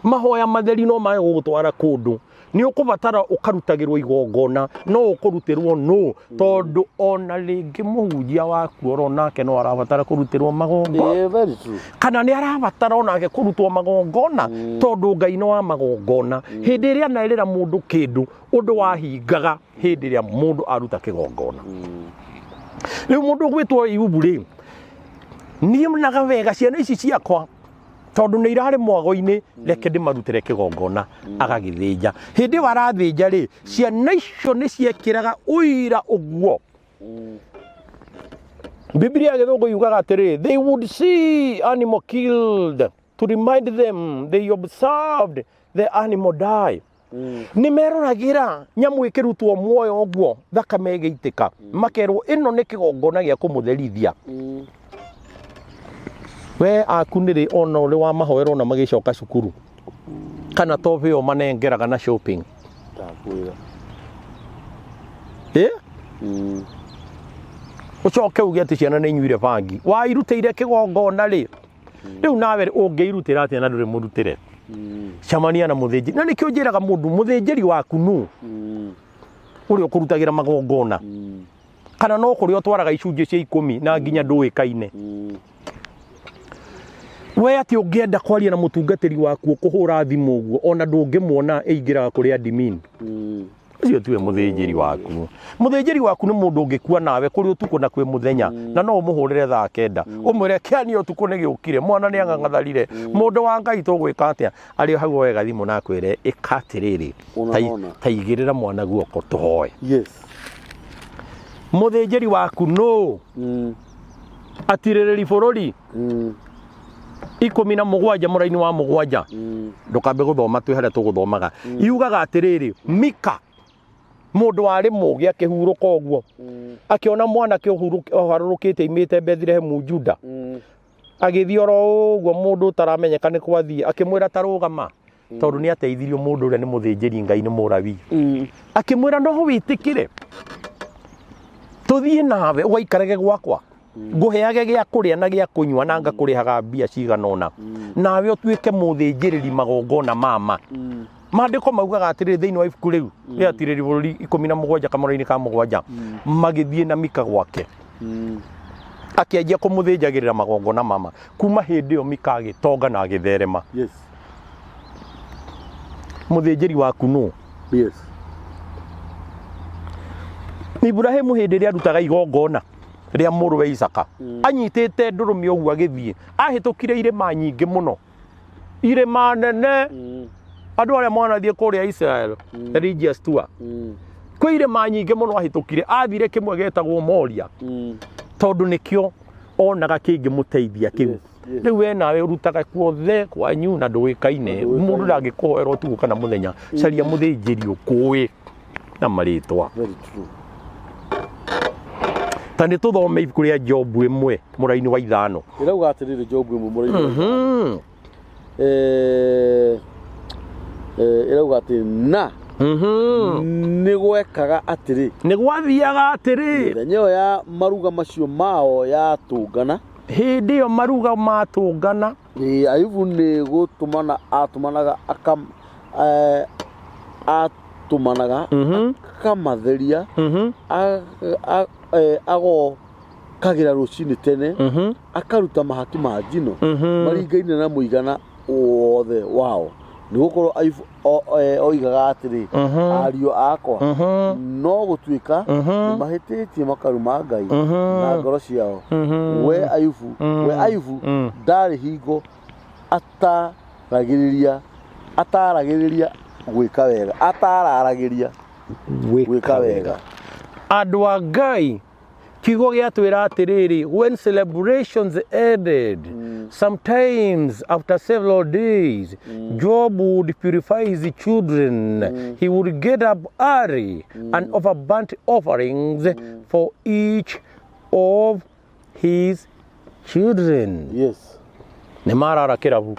[SPEAKER 2] Mahoya matheri no mage gũgũtwara kũndũ, Nĩ ũkũbatara ũkarutagĩrwo igongona, no ũkũrutĩrwo nũ? Tondũ ona rĩngĩ mũhunjia waku oro nake no arabatara kũrutĩrwo magongona.
[SPEAKER 1] Yeah, very true.
[SPEAKER 2] Kana nĩ arabatara onake kũrutwo magongona, tondũ Ngai nĩ wa magongona. Hĩndĩ ĩrĩa anaĩrĩra mũndũ kĩndũ, ũndũ wahingaga hĩndĩ ĩrĩa mũndũ aruta kĩgongona. Rĩu mũndũ ũgwĩtwo Ayubu rĩ, niĩ naga wega ciana ici ciakwa tondũ nĩ irarĩ mwago-inĩ, reke ndĩmarutĩre kĩgongona. Agagĩthĩnja. Hĩndĩ ĩyo arathĩnja rĩ, ciana icio nĩ ciekĩraga ũira ũguo. Biblia ya Gĩthũngũ yugaga atĩrĩrĩ, they would see animal killed to remind them they observed the animal die. Nĩ meroragĩra nyamũ ĩkĩrutwo muoyo ũguo, thakame ĩgĩitĩka, makerwo ĩno nĩ kĩgongona gĩa kũmũtherithia. We aku nĩrĩ ona ũrĩ wa mahoera ona magĩcoka cukuru, kana to bĩo manengeraga na shopping?
[SPEAKER 1] Ndakwĩra.
[SPEAKER 2] Ĩ ũcoke uge atĩ ciana nĩ inyuire bangi, wairutĩire kĩgongona rĩ, rĩu nawe ũngĩirutĩra atĩa na ndũrĩ mũrutĩre? Cemania na mũthĩnjĩri. Na nĩkĩo njĩraga mũndũ, mũthĩnjĩri waku nũ ũrĩa ũkũrutagĩra magongona, kana no kũrĩa ũtwaraga icunjĩ cia 10 na nginya ndũĩkaine. We atĩ ũngĩenda kwaria na mũtungatĩri waku ũkũhũra thimũ ũguo, ona ndũngĩmuona, ĩingĩraga kũrĩ admin. Ũcio tiwe mũthĩnjĩri waku. Mũthĩnjĩri waku nĩ mũndũ ũngĩkua nawe kũrĩ ũtukũ na kwĩ mũthenya, na no ũmũhũrĩre thaa 9 ũmwĩre kĩani ũtukũ nĩ gĩũkire, mwana nĩ ang'ang'atharire, mũndũ wa Ngai tũgwĩka atĩa? Arĩ o hau oe gathimũ na akwĩre ĩka atĩrĩrĩ,
[SPEAKER 1] Ona.
[SPEAKER 2] ta igĩrĩra mwana guoko tũhoe.
[SPEAKER 1] Yes.
[SPEAKER 2] Mũthĩnjĩri waku nũ? Atirĩrĩri bũrũri 17 mũraini wa 7, ndũkambe gũthoma, twĩ harĩa tũgũthomaga. Yugaga atĩrĩrĩ, Mika mũndũ warĩ mũgĩ akĩhurũka ũguo, akĩona mwanake ũharũrũkĩte imĩte Bethilehemu Juda, agĩthiĩ oro ũguo mũndũ ũtaramenyeka nĩ kwathiĩ, akĩmwĩra ta rũgama, tondũ nĩ ateithirio mũndũ ũrĩa nĩ mũthĩnjĩri Ngai, nĩ mũrawi. Akĩmwĩra no wĩtĩkĩre tũthiĩ nawe ũgaikarage gwakwa, ngũheage gĩa kũrĩa na gĩa kũnyua, na ngakũrĩhaga mbia cigana ũna, nawe ũtuĩke mũthĩnjĩrĩri magongona mama. Maandĩko maugaga atĩrĩrĩ thĩinĩ wa ibuku rĩu rĩa Atirĩrĩri bũrũri 17 kamũra-inĩ ka 7, magĩthiĩ na Mika gwake, akĩanjia kũmũthĩnjagĩrĩra magongona mama. Kuma hĩndĩ ĩyo Mika agĩtonga na agĩtherema.
[SPEAKER 1] Yes.
[SPEAKER 2] Mũthĩnjĩri waku nũ?
[SPEAKER 1] Yes.
[SPEAKER 2] Ibrahimu hĩndĩ ĩrĩa arutaga igongona rĩa mũrũwe Isaka, anyitĩte ndũrũme ũguo agĩthiĩ, ahĩtũkire irĩma nyingĩ mũno, irĩma nene. Andũ arĩa mwanathiĩ kũrĩa Israel religious tour, kwĩ irĩma nyingĩ mũno ahĩtũkire. Athire kĩmwe gĩtagwo Moria, tondũ nĩkĩo onaga kĩngĩmũteithia kĩu.
[SPEAKER 1] Yes, yes.
[SPEAKER 2] Rĩu we nawe ũrutaga kuothe kwanyu na ndũĩkaine,
[SPEAKER 1] Ndũĩkaine.
[SPEAKER 2] mũndũ ndangĩkũhoera ũtukũ kana mũthenya. Caria mũthĩnjĩri ũkũĩ na marĩtwa.
[SPEAKER 1] Very true.
[SPEAKER 2] Ta nĩ tũthome ibuku rĩa Jobu 1 mũraini wa 5.
[SPEAKER 1] Ĩrauga atĩrĩrĩ, Jobu 1 mũraini wa
[SPEAKER 2] Mhm.
[SPEAKER 1] Ĩrauga atĩ na nĩ gwekaga atĩrĩ,
[SPEAKER 2] Nĩ gwathiaga atĩrĩ,
[SPEAKER 1] mĩthenya ĩyo ya maruga macio mao yatũngana,
[SPEAKER 2] hĩndĩ ĩyo maruga matũngana,
[SPEAKER 1] Ayubu nĩ gũtũmana atũmanaga atũmanaga akamatheria, agokagĩra rũcinĩ tene, akaruta mahaki ma njino maringaine na mũigana wothe wao, nĩ gũkorwo Ayubu oigaga atĩrĩ, ariũ akwa no gũtuĩka nĩ mahĩtĩtie makaruma Ngai na ngoro ciao. We Ayubu, we Ayubu ndarĩ hingo ataragĩrĩria gwĩka wega, atararagĩria gwĩka wega.
[SPEAKER 2] Andũ a Ngai, kiugo gĩatwĩra atĩrĩrĩ, when celebrations ended, sometimes after several days, Job would purify his children. He would get up early and offer burnt offerings for each of his children.
[SPEAKER 1] Yes.
[SPEAKER 2] Nĩ marara kĩrabu,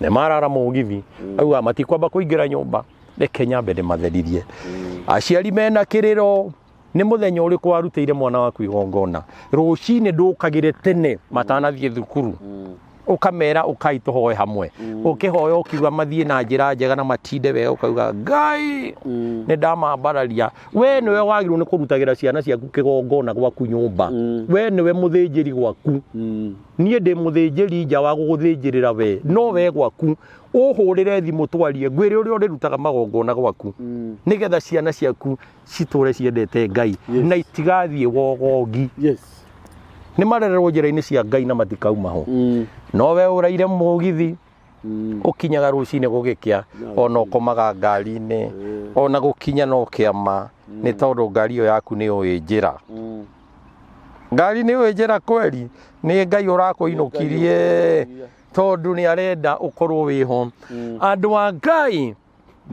[SPEAKER 2] nĩ marara mũgithi, auga matikwamba kũingĩra nyũmba, reke nyambe ndĩmatheririe. Aciari mena kĩrĩro, nĩ mũthenya ũrĩkũ warutĩire mwana waku igongona? Rũcinĩ ndũkagĩre tene matanathiĩ thukuru. Ũkamera ũkai tũhoe hamwe. Ũkĩhoya ũkiuga mathiĩ na njĩra njega na matinde wega, ũkauga Ngai nĩ ndamambararia. We nĩwe wagĩrĩirwo nĩ kũrutagĩra ciana ciaku kĩgongona gwaku nyũmba. We nĩwe mũthĩnjĩri gwaku. Niĩ ndĩ mũthĩnjĩri nja wa gũgũthĩnjĩrĩra we, no we gwaku ũhũrĩre thimũ twarie, ngwĩre ũrĩa ũrĩrutaga magongona gwaku, nĩgetha ciana ciaku citũre ciendete Ngai na itigathiĩ wogogi. Nĩ marererwo njĩra-inĩ cia Ngai na matikauma ho. No we ũraire mũgithi ũkinyaga rũcinĩ gũgĩkĩa, ona ũkomaga ngari-inĩ, ona gũkinya no kĩama, nĩ tondũ ngari ĩyo yaku nĩ ũĩ njĩra. Ngari nĩ ũĩ njĩra kweri, nĩ Ngai ũrakũinũkirie, tondũ nĩ arenda ũkorwo wĩho. Andũ a Ngai,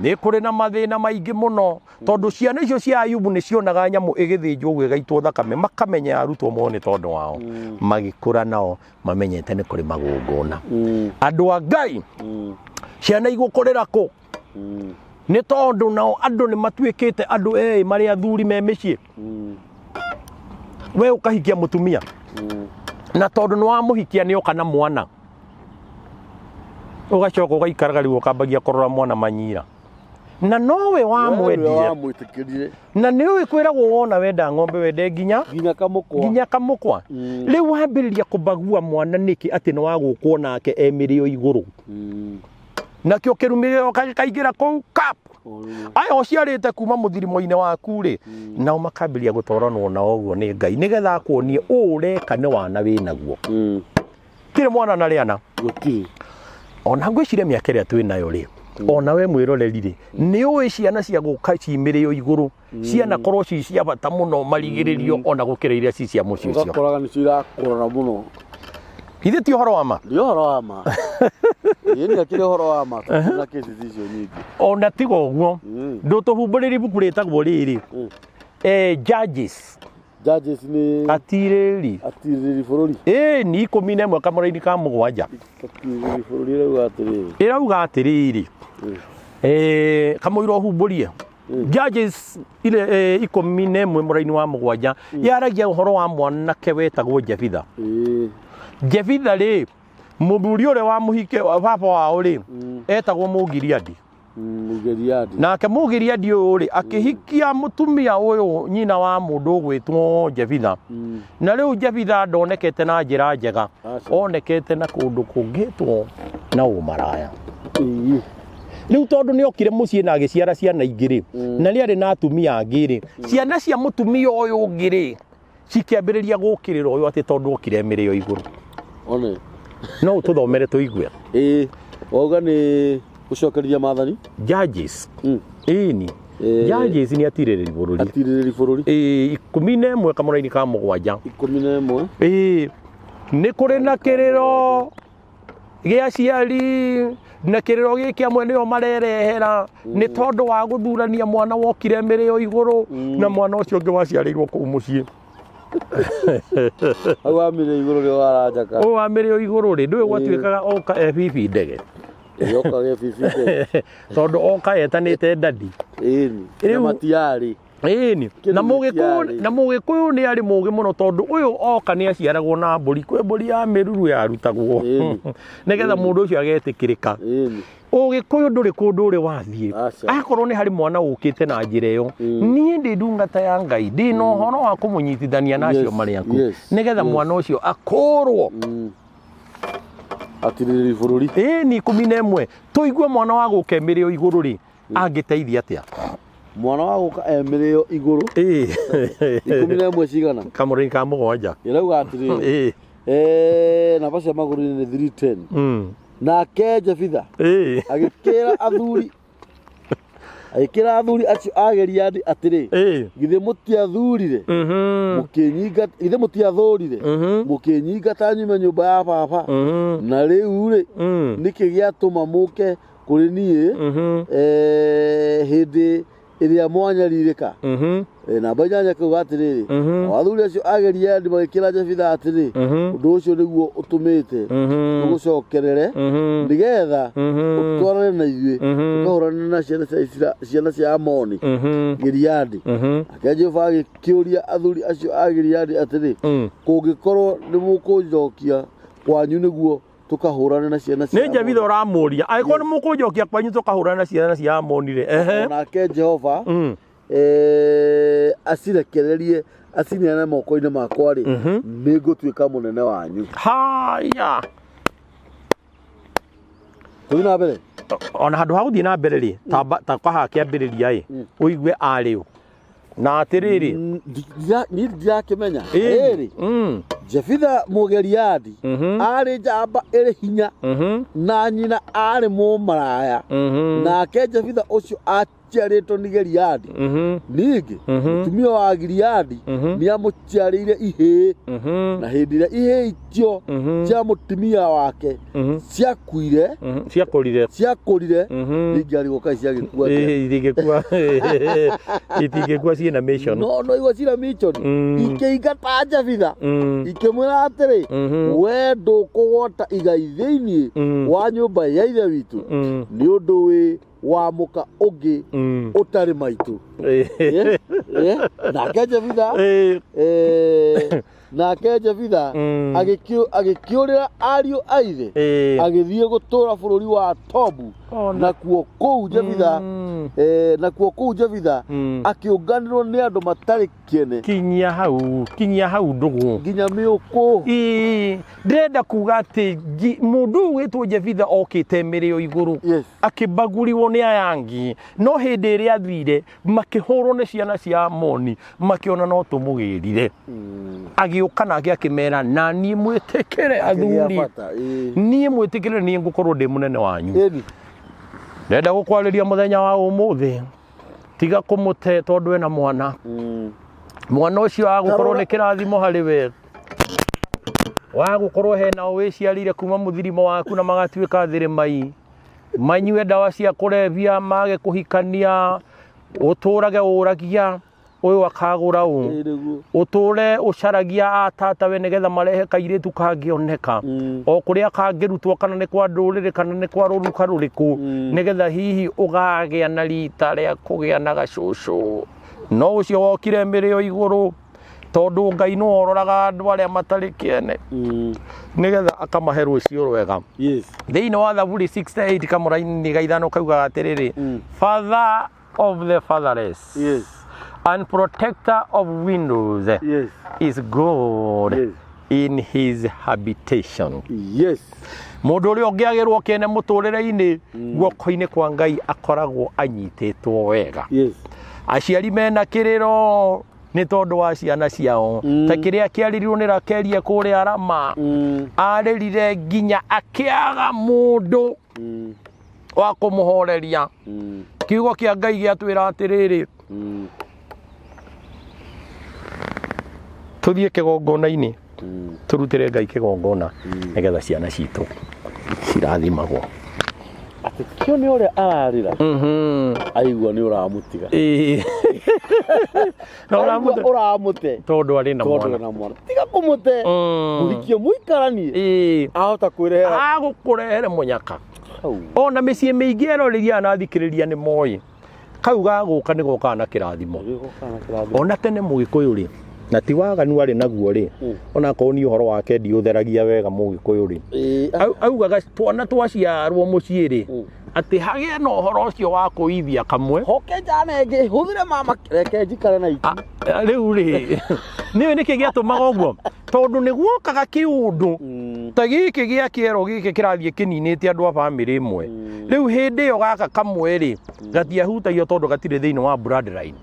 [SPEAKER 2] nĩ kũrĩ na mathĩna maingĩ mũno, tondũ ciana icio cia Ayubu nĩ cionaga nyamũ ĩgĩthĩnjwo ũguo ĩgaitwo thakame, makamenya yarutwo muoyo nĩ tondũ wao. Magĩkũra nao mamenyete nĩ kũrĩ magongona. Andũ a Ngai, ciana igũkũrĩra kũ? Nĩ tondũ nao andũ nĩ matuĩkĩte andũ eĩ marĩ athuri me mĩciĩ. We ũkahikia mũtumia, na tondũ nĩ wamũhikia nĩ oka na mwana, ũgacoka ũgaikaraga rĩu ũkambagia kũrora mwana manyira, na nowe wamwendire,
[SPEAKER 1] wamwĩtĩkĩrire,
[SPEAKER 2] na nĩ ũĩ kwĩragwo wona wenda ng'ombe wende nginya
[SPEAKER 1] nginya kamũkwa,
[SPEAKER 2] nginya kamũkwa. Rĩu wambĩrĩria kũbagua mwana nĩkĩ atĩ nĩ wagũkwo nake e mĩrĩo igũrũ, nakĩo kĩrumĩrĩro kaingĩra kũu kap aya ũciarĩte kuma mũthirimo-inĩ waku rĩ, nao makambĩrĩria gũtwaranwo nao ũguo nĩ Ngai, nĩgetha akuonie ũũ ũreka nĩ wana wĩ naguo. Tirĩ mwana na rĩana
[SPEAKER 1] gũtirĩ.
[SPEAKER 2] Ona ngwĩciria mĩaka ĩrĩa twĩ nayo rĩ, ona we mwĩroreri rĩ, nĩ ũĩ ciana cia gũka cimĩrĩo igũrũ cianakorwo ci cia bata mũno marigĩrĩrio ona gũkĩra iria ci cia mũciĩ ũcio.
[SPEAKER 1] Ũgakoraga nĩcio irakũrora mũno.
[SPEAKER 2] Ithe ti ũhoro wa ma?
[SPEAKER 1] Nĩ ũhoro wa ma. Ĩĩ, nĩ akĩrĩ ũhoro wa ma, tondũ na kesi icio nyingĩ.
[SPEAKER 2] Ona tiga ũguo, ndũtũhumbũrĩrie ibuku rĩtagwo rĩrĩ, Judges.
[SPEAKER 1] Judges nĩ
[SPEAKER 2] Atirĩrĩri.
[SPEAKER 1] Atirĩrĩri bũrũri.
[SPEAKER 2] Ĩĩ, nĩ 11 kamũraini ka 7.
[SPEAKER 1] Atirĩrĩri bũrũri ĩrauga atĩrĩrĩ.
[SPEAKER 2] Ĩrauga atĩrĩrĩ, kamũira ũhumbũrie Judges ile 11 mũraini wa 7, yaragia ũhoro wa mwanake wetagwo Jefitha. Jefitha rĩ, mũthuri ũrĩa wa mũhike baba wao rĩ, etagwo Mũgiriadi.
[SPEAKER 1] Mũgiriadi.
[SPEAKER 2] Nake Mũgiriadi ũyũ rĩ, akĩhikia mũtumia ũyũ nyina wa mũndũ ũgwĩtwo Jefitha. Na rĩu Jefitha ndonekete na njĩra njega, onekete na kũndũ kũngĩtwo na ũmaraya. Rĩu tondũ nĩ okire mũciĩ na agĩciara ciana ingĩ rĩ, na nĩ arĩ na atumia angĩ rĩ, ciana cia mũtumia ũyũ ũngĩ rĩ, cikĩambĩrĩria gũkĩrĩra ũyũ atĩ tondũ okire mĩrĩo igũrũ.
[SPEAKER 1] One.
[SPEAKER 2] No ũtũthomere tũigue.
[SPEAKER 1] Ĩĩ, wauga nĩ gũcokeria maathani?
[SPEAKER 2] Judges. Ĩni. Judges nĩ atirĩrĩri bũrũri.
[SPEAKER 1] Atirĩrĩri bũrũri.
[SPEAKER 2] Ĩĩ, 11 kamũraini ka 7.
[SPEAKER 1] 11.
[SPEAKER 2] Ĩĩ, nĩ kũrĩ na kĩrĩro gĩa aciari, na kĩrĩro gĩkĩ amwe nĩo marerehera nĩ tondũ wa gũthurania mwana wokire mĩrĩo igũrũ na mwana ũcio ũngĩ waciarĩirwo kũu mũciĩ.
[SPEAKER 1] Hau wa mĩrĩo igũrũ nĩo waranjaka.
[SPEAKER 2] Ũyũ wa mĩrĩo igũrũ rĩ, ndũĩ gwatuĩkaga oka e bibi ndege.
[SPEAKER 1] Yoka e bibi ndege.
[SPEAKER 2] Tondũ oka etanĩte ndadi.
[SPEAKER 1] Ĩni. Na matiarĩ.
[SPEAKER 2] Ĩni. Na mũgĩkũyũ, na mũgĩkũyũ nĩ arĩ mũgĩ mũno, tondũ ũyũ oka nĩ aciaragwo na mbũri, kwĩ mbũri ya mĩruru yarutagwo nĩgetha mũndũ ũcio agetĩkĩrĩka. Ũgĩkũyũ ndũrĩ kũndũ ũrĩ wathiĩ. Akorwo nĩ harĩ mwana ũkĩte na njĩra ĩyo, niĩ ndĩ ndungata ya Ngai, ndĩ na ũhoro wa kũmũnyitithania na acio marĩ aku, nĩgetha mwana ũcio akũrwo.
[SPEAKER 1] Atirĩrĩri bũrũri.
[SPEAKER 2] Ĩni, 11. Tũigue mwana wa gũka mĩrĩo igũrũ rĩ, angĩteithia atĩa?
[SPEAKER 1] Mwana wa gũka e mĩrĩo igũrũ. 11 cigana?
[SPEAKER 2] Kamũraini ka 7.
[SPEAKER 1] Ĩrauga atĩrĩrĩ. Namba cia magũrũ-inĩ nĩ 310. Nake Jefitha agĩkĩra athuri, agĩkĩra athuri acio a Gileadi atĩrĩ, githĩ mũtiathurire mũkĩnyingata, githĩ mũtiathũrire mũkĩnyingata nyume nyũmba ya baba, na rĩu rĩ, nĩkĩ gĩatũma mũke kũrĩ niĩ hĩndĩ ĩrĩa mwanyarirĩka? Namba 8 kauga atĩrĩrĩ, nao athuri acio a Gileadi magĩkĩra Jefitha atĩrĩ, ũndũ ũcio nĩguo ũtũmĩte tũgũcokerere, nĩgetha ũtwarane na ithuĩ tũkahũrane na ciana cia Amoni Gileadi. Nake Jehova agĩkĩũria athuri acio a Gileadi atĩrĩ, kũngĩkorwo nĩ mũkũnjokia kwanyu nĩguo Tũkahũrane na ciana cia
[SPEAKER 2] Nĩ Jebitha ũramũria angĩkorwo nĩ mũkũnjokia kwanyu tũkahũrana na ciana cia Amoni rĩ, ehe.
[SPEAKER 1] Onake Jehova acirekererie acineane moko-inĩ makwa rĩ, nĩ ngũtuĩka mũnene wanyu.
[SPEAKER 2] Haya.
[SPEAKER 1] Tũthiĩ na mbere.
[SPEAKER 2] Ona handũ ha gũthiĩ na mbere rĩ, tamba ta kaha kĩambĩrĩria ĩ, ũigue arĩ ũ na atĩrĩrĩ.
[SPEAKER 1] Niĩ ndirakĩmenya rĩrĩ. Jefitha Mũgeriadi arĩ njamba ĩrĩ hinya, na nyina arĩ mũmaraya. Nake Jefitha ũcio aciarĩtwo nĩ Geriadi. Ningĩ mũtumia wa Gileadi nĩamũciarĩire ihĩĩ, na hĩndĩ ĩrĩa ihĩĩ icio cia mũtumia wake ciakuire,
[SPEAKER 2] Ciakũrire,
[SPEAKER 1] ciakũrire, ningĩarigwo kaĩ ciagĩkua atĩa.
[SPEAKER 2] Ĩ, itingĩkua, itingĩkua, ciĩna mission.
[SPEAKER 1] No igua cira mission, ikĩingata Jefitha, ikĩmwĩra atĩrĩ, "We ndũkũgwata igai thĩinĩ wa nyũmba ya ithe witũ, nĩ ũndũ wĩ wa mũka ũngĩ ũtarĩ maitũ." Nake Jefitha nake Jefitha agĩkĩũrĩra ariũ a ithe, agĩthiĩ gũtũũra bũrũri wa Tobu. Nakuo kũu Jefitha nakuo kũu Jefitha akĩũnganĩrwo nĩ andũ matarĩ kĩene.
[SPEAKER 2] Kinyia hau, kinyia hau ndũgũ.
[SPEAKER 1] Nginya mĩũkũ.
[SPEAKER 2] Ĩĩ, ndĩrenda kuga atĩ mũndũ ũyũ wĩtwo Jefitha okĩte mĩrĩo igũrũ, akĩbagũriwo nĩ ayangi, no hĩndĩ ĩrĩa athire makĩhũrwo nĩ ciana cia Amoni, makĩona no tũmũgĩrire. Agĩũka nake akĩmera, "Na niĩ mwĩtĩkĩre,
[SPEAKER 1] Akĩgĩa
[SPEAKER 2] athuri,
[SPEAKER 1] bata, ĩĩ.
[SPEAKER 2] niĩ mwĩtĩkĩre, niĩ ngũkorwo ndĩ mũnene wanyu."
[SPEAKER 1] Ĩni.
[SPEAKER 2] Ndĩrenda gũkwarĩria mũthenya wa ũmũthĩ, tiga kũmũte tondũ ena mwana. Mwana ũcio agũkorwo nĩ kĩrathimo harĩ we, wagũkorwo hena wĩciarire kuma mũthirimo waku na magatuĩka thĩrĩmai, manyue ndawa cia kũrebia, mage kũhikania, ũtũrage ũragia ũyũ akagũra ũ.
[SPEAKER 1] Ĩĩ nĩguo.
[SPEAKER 2] Ũtũre ũcaragia atatawe nĩgetha marehe kairĩtu kangĩoneka o kũrĩa kangĩrutwo, kana nĩ kwa ndũrĩrĩ kana nĩ kwa rũruka rũrĩkũ, nĩgetha hihi ũgagĩa na rita rĩa kũgĩa na gacũcũ. No ũcio wokire mĩrĩo igũrũ, tondũ Ngai nĩwe ũroraga andũ arĩa matarĩ kĩene, nĩgetha akamahe rũciũ rwega. Thĩinĩ wa Thaburi 68 kamũraini ga 5 kaugaga atĩrĩrĩ, "Father of the fatherless and protector of widows is God in his habitation." Mũndũ ũrĩa ũngĩagĩrwo kĩene mũtũrĩre-inĩ, guoko-inĩ kwa Ngai akoragwo anyitĩtwo wega. Aciari mena kĩrĩro nĩ tondũ wa ciana ciao, ta kĩrĩa kĩaririrwo nĩ Rakerie kũrĩa Rama. Arĩrire nginya akĩaga mũndũ wa kũmũhoreria. Kiugo kĩa Ngai gĩatwĩra atĩrĩrĩ, tũthiĩ kĩgongona-inĩ, tũrutĩre Ngai kĩgongona, nĩgetha ciana citũ cirathimagwo.
[SPEAKER 1] Atĩ kĩo nĩ ũrĩa ararĩra, aigua nĩ ũramũtiga.
[SPEAKER 2] Ĩĩ. Na
[SPEAKER 1] Aigua
[SPEAKER 2] ũramũte
[SPEAKER 1] ũramũte
[SPEAKER 2] tondũ arĩ na
[SPEAKER 1] tondũ
[SPEAKER 2] mwana.
[SPEAKER 1] ena mwana, tiga kũmũte. Mũhikie, mũikaranie. Ahota kwĩrehera.
[SPEAKER 2] Agũkũrehere mũnyaka.
[SPEAKER 1] Hau.
[SPEAKER 2] Ona mĩciĩ mĩingĩ eroreri na athikĩrĩria nĩ moĩ kau gagũka nĩ gokaga na kĩrathimo.
[SPEAKER 1] Gĩgoka na kĩrathimo.
[SPEAKER 2] Ona tene mũgĩkũyũ rĩ, na ti waganu arĩ naguo rĩ, onakorwo niĩ ũhoro wake ndiũtheragia wega, mũgĩkũyũ rĩ, augaga twana twaciarwo mũciĩ rĩ, atĩ hagĩe na ũhoro ũcio wa kũithia kamwe.
[SPEAKER 1] Hoke njana ĩngĩ hũthĩre mama, reke njikare na itu.
[SPEAKER 2] Rĩu rĩ, nĩũĩ nĩkĩ gĩatũmaga ũguo? Tondũ nĩ guokaga kĩũndũ ta gĩkĩ gĩa kĩero gĩkĩ kĩrathiĩ kĩninĩte andũ a bamĩrĩ ĩmwe. Rĩu hĩndĩ ĩyo gaka kamwe rĩ, gatiahutagio tondũ gatirĩ thĩinĩ wa bloodline.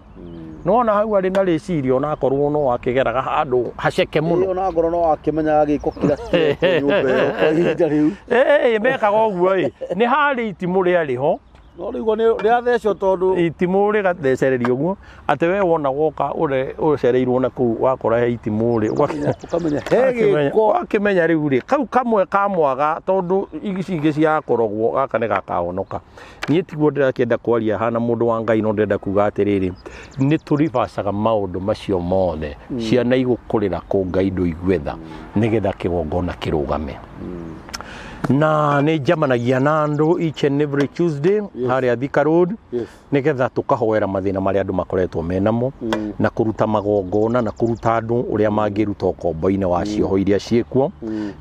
[SPEAKER 2] Nĩwona hau arĩ na rĩciria, onakorwo no akĩgeraga handũ haceke mũno.
[SPEAKER 1] Ona ngorwo no akĩmenyaga gĩko kĩrĩa kĩrekwo nyũmba ĩyo kwa ihinda rĩu.
[SPEAKER 2] Ĩĩ, mekaga ũguo ĩ, nĩ harĩ itimũ rĩarĩ ho.
[SPEAKER 1] No rĩu nĩ rĩathecwo tondũ
[SPEAKER 2] Itimũ rĩgathecererio ũguo atĩ we wona woka ũcereirwo na kũu wakora he itimũ rĩ,
[SPEAKER 1] ũkamenya he gĩko.
[SPEAKER 2] Wakĩmenya rĩu rĩ, kau kamwe ka mwaga, tondũ ici ingĩ ciakorogwo, gaka nĩ gakahonoka. Niĩ tiguo ndĩrakĩenda kwaria hana mũndũ wa Ngai, no ndĩrenda kuga atĩrĩrĩ, nĩ tũribacaga maũndũ macio mothe. Ciana igũkũrĩra kũ Ngai ndũiguetha, nĩgetha kĩgongona kĩrũgame. Na nĩ njamanagia na andũ each and every Tuesday harĩa Thika Road, nĩgetha tũkahoera mathĩna marĩa andũ makoretwo menamo, na kũruta magongona na kũruta andũ ũrĩa mangĩruta ũkombo-inĩ wa cioho iria ciĩkuo.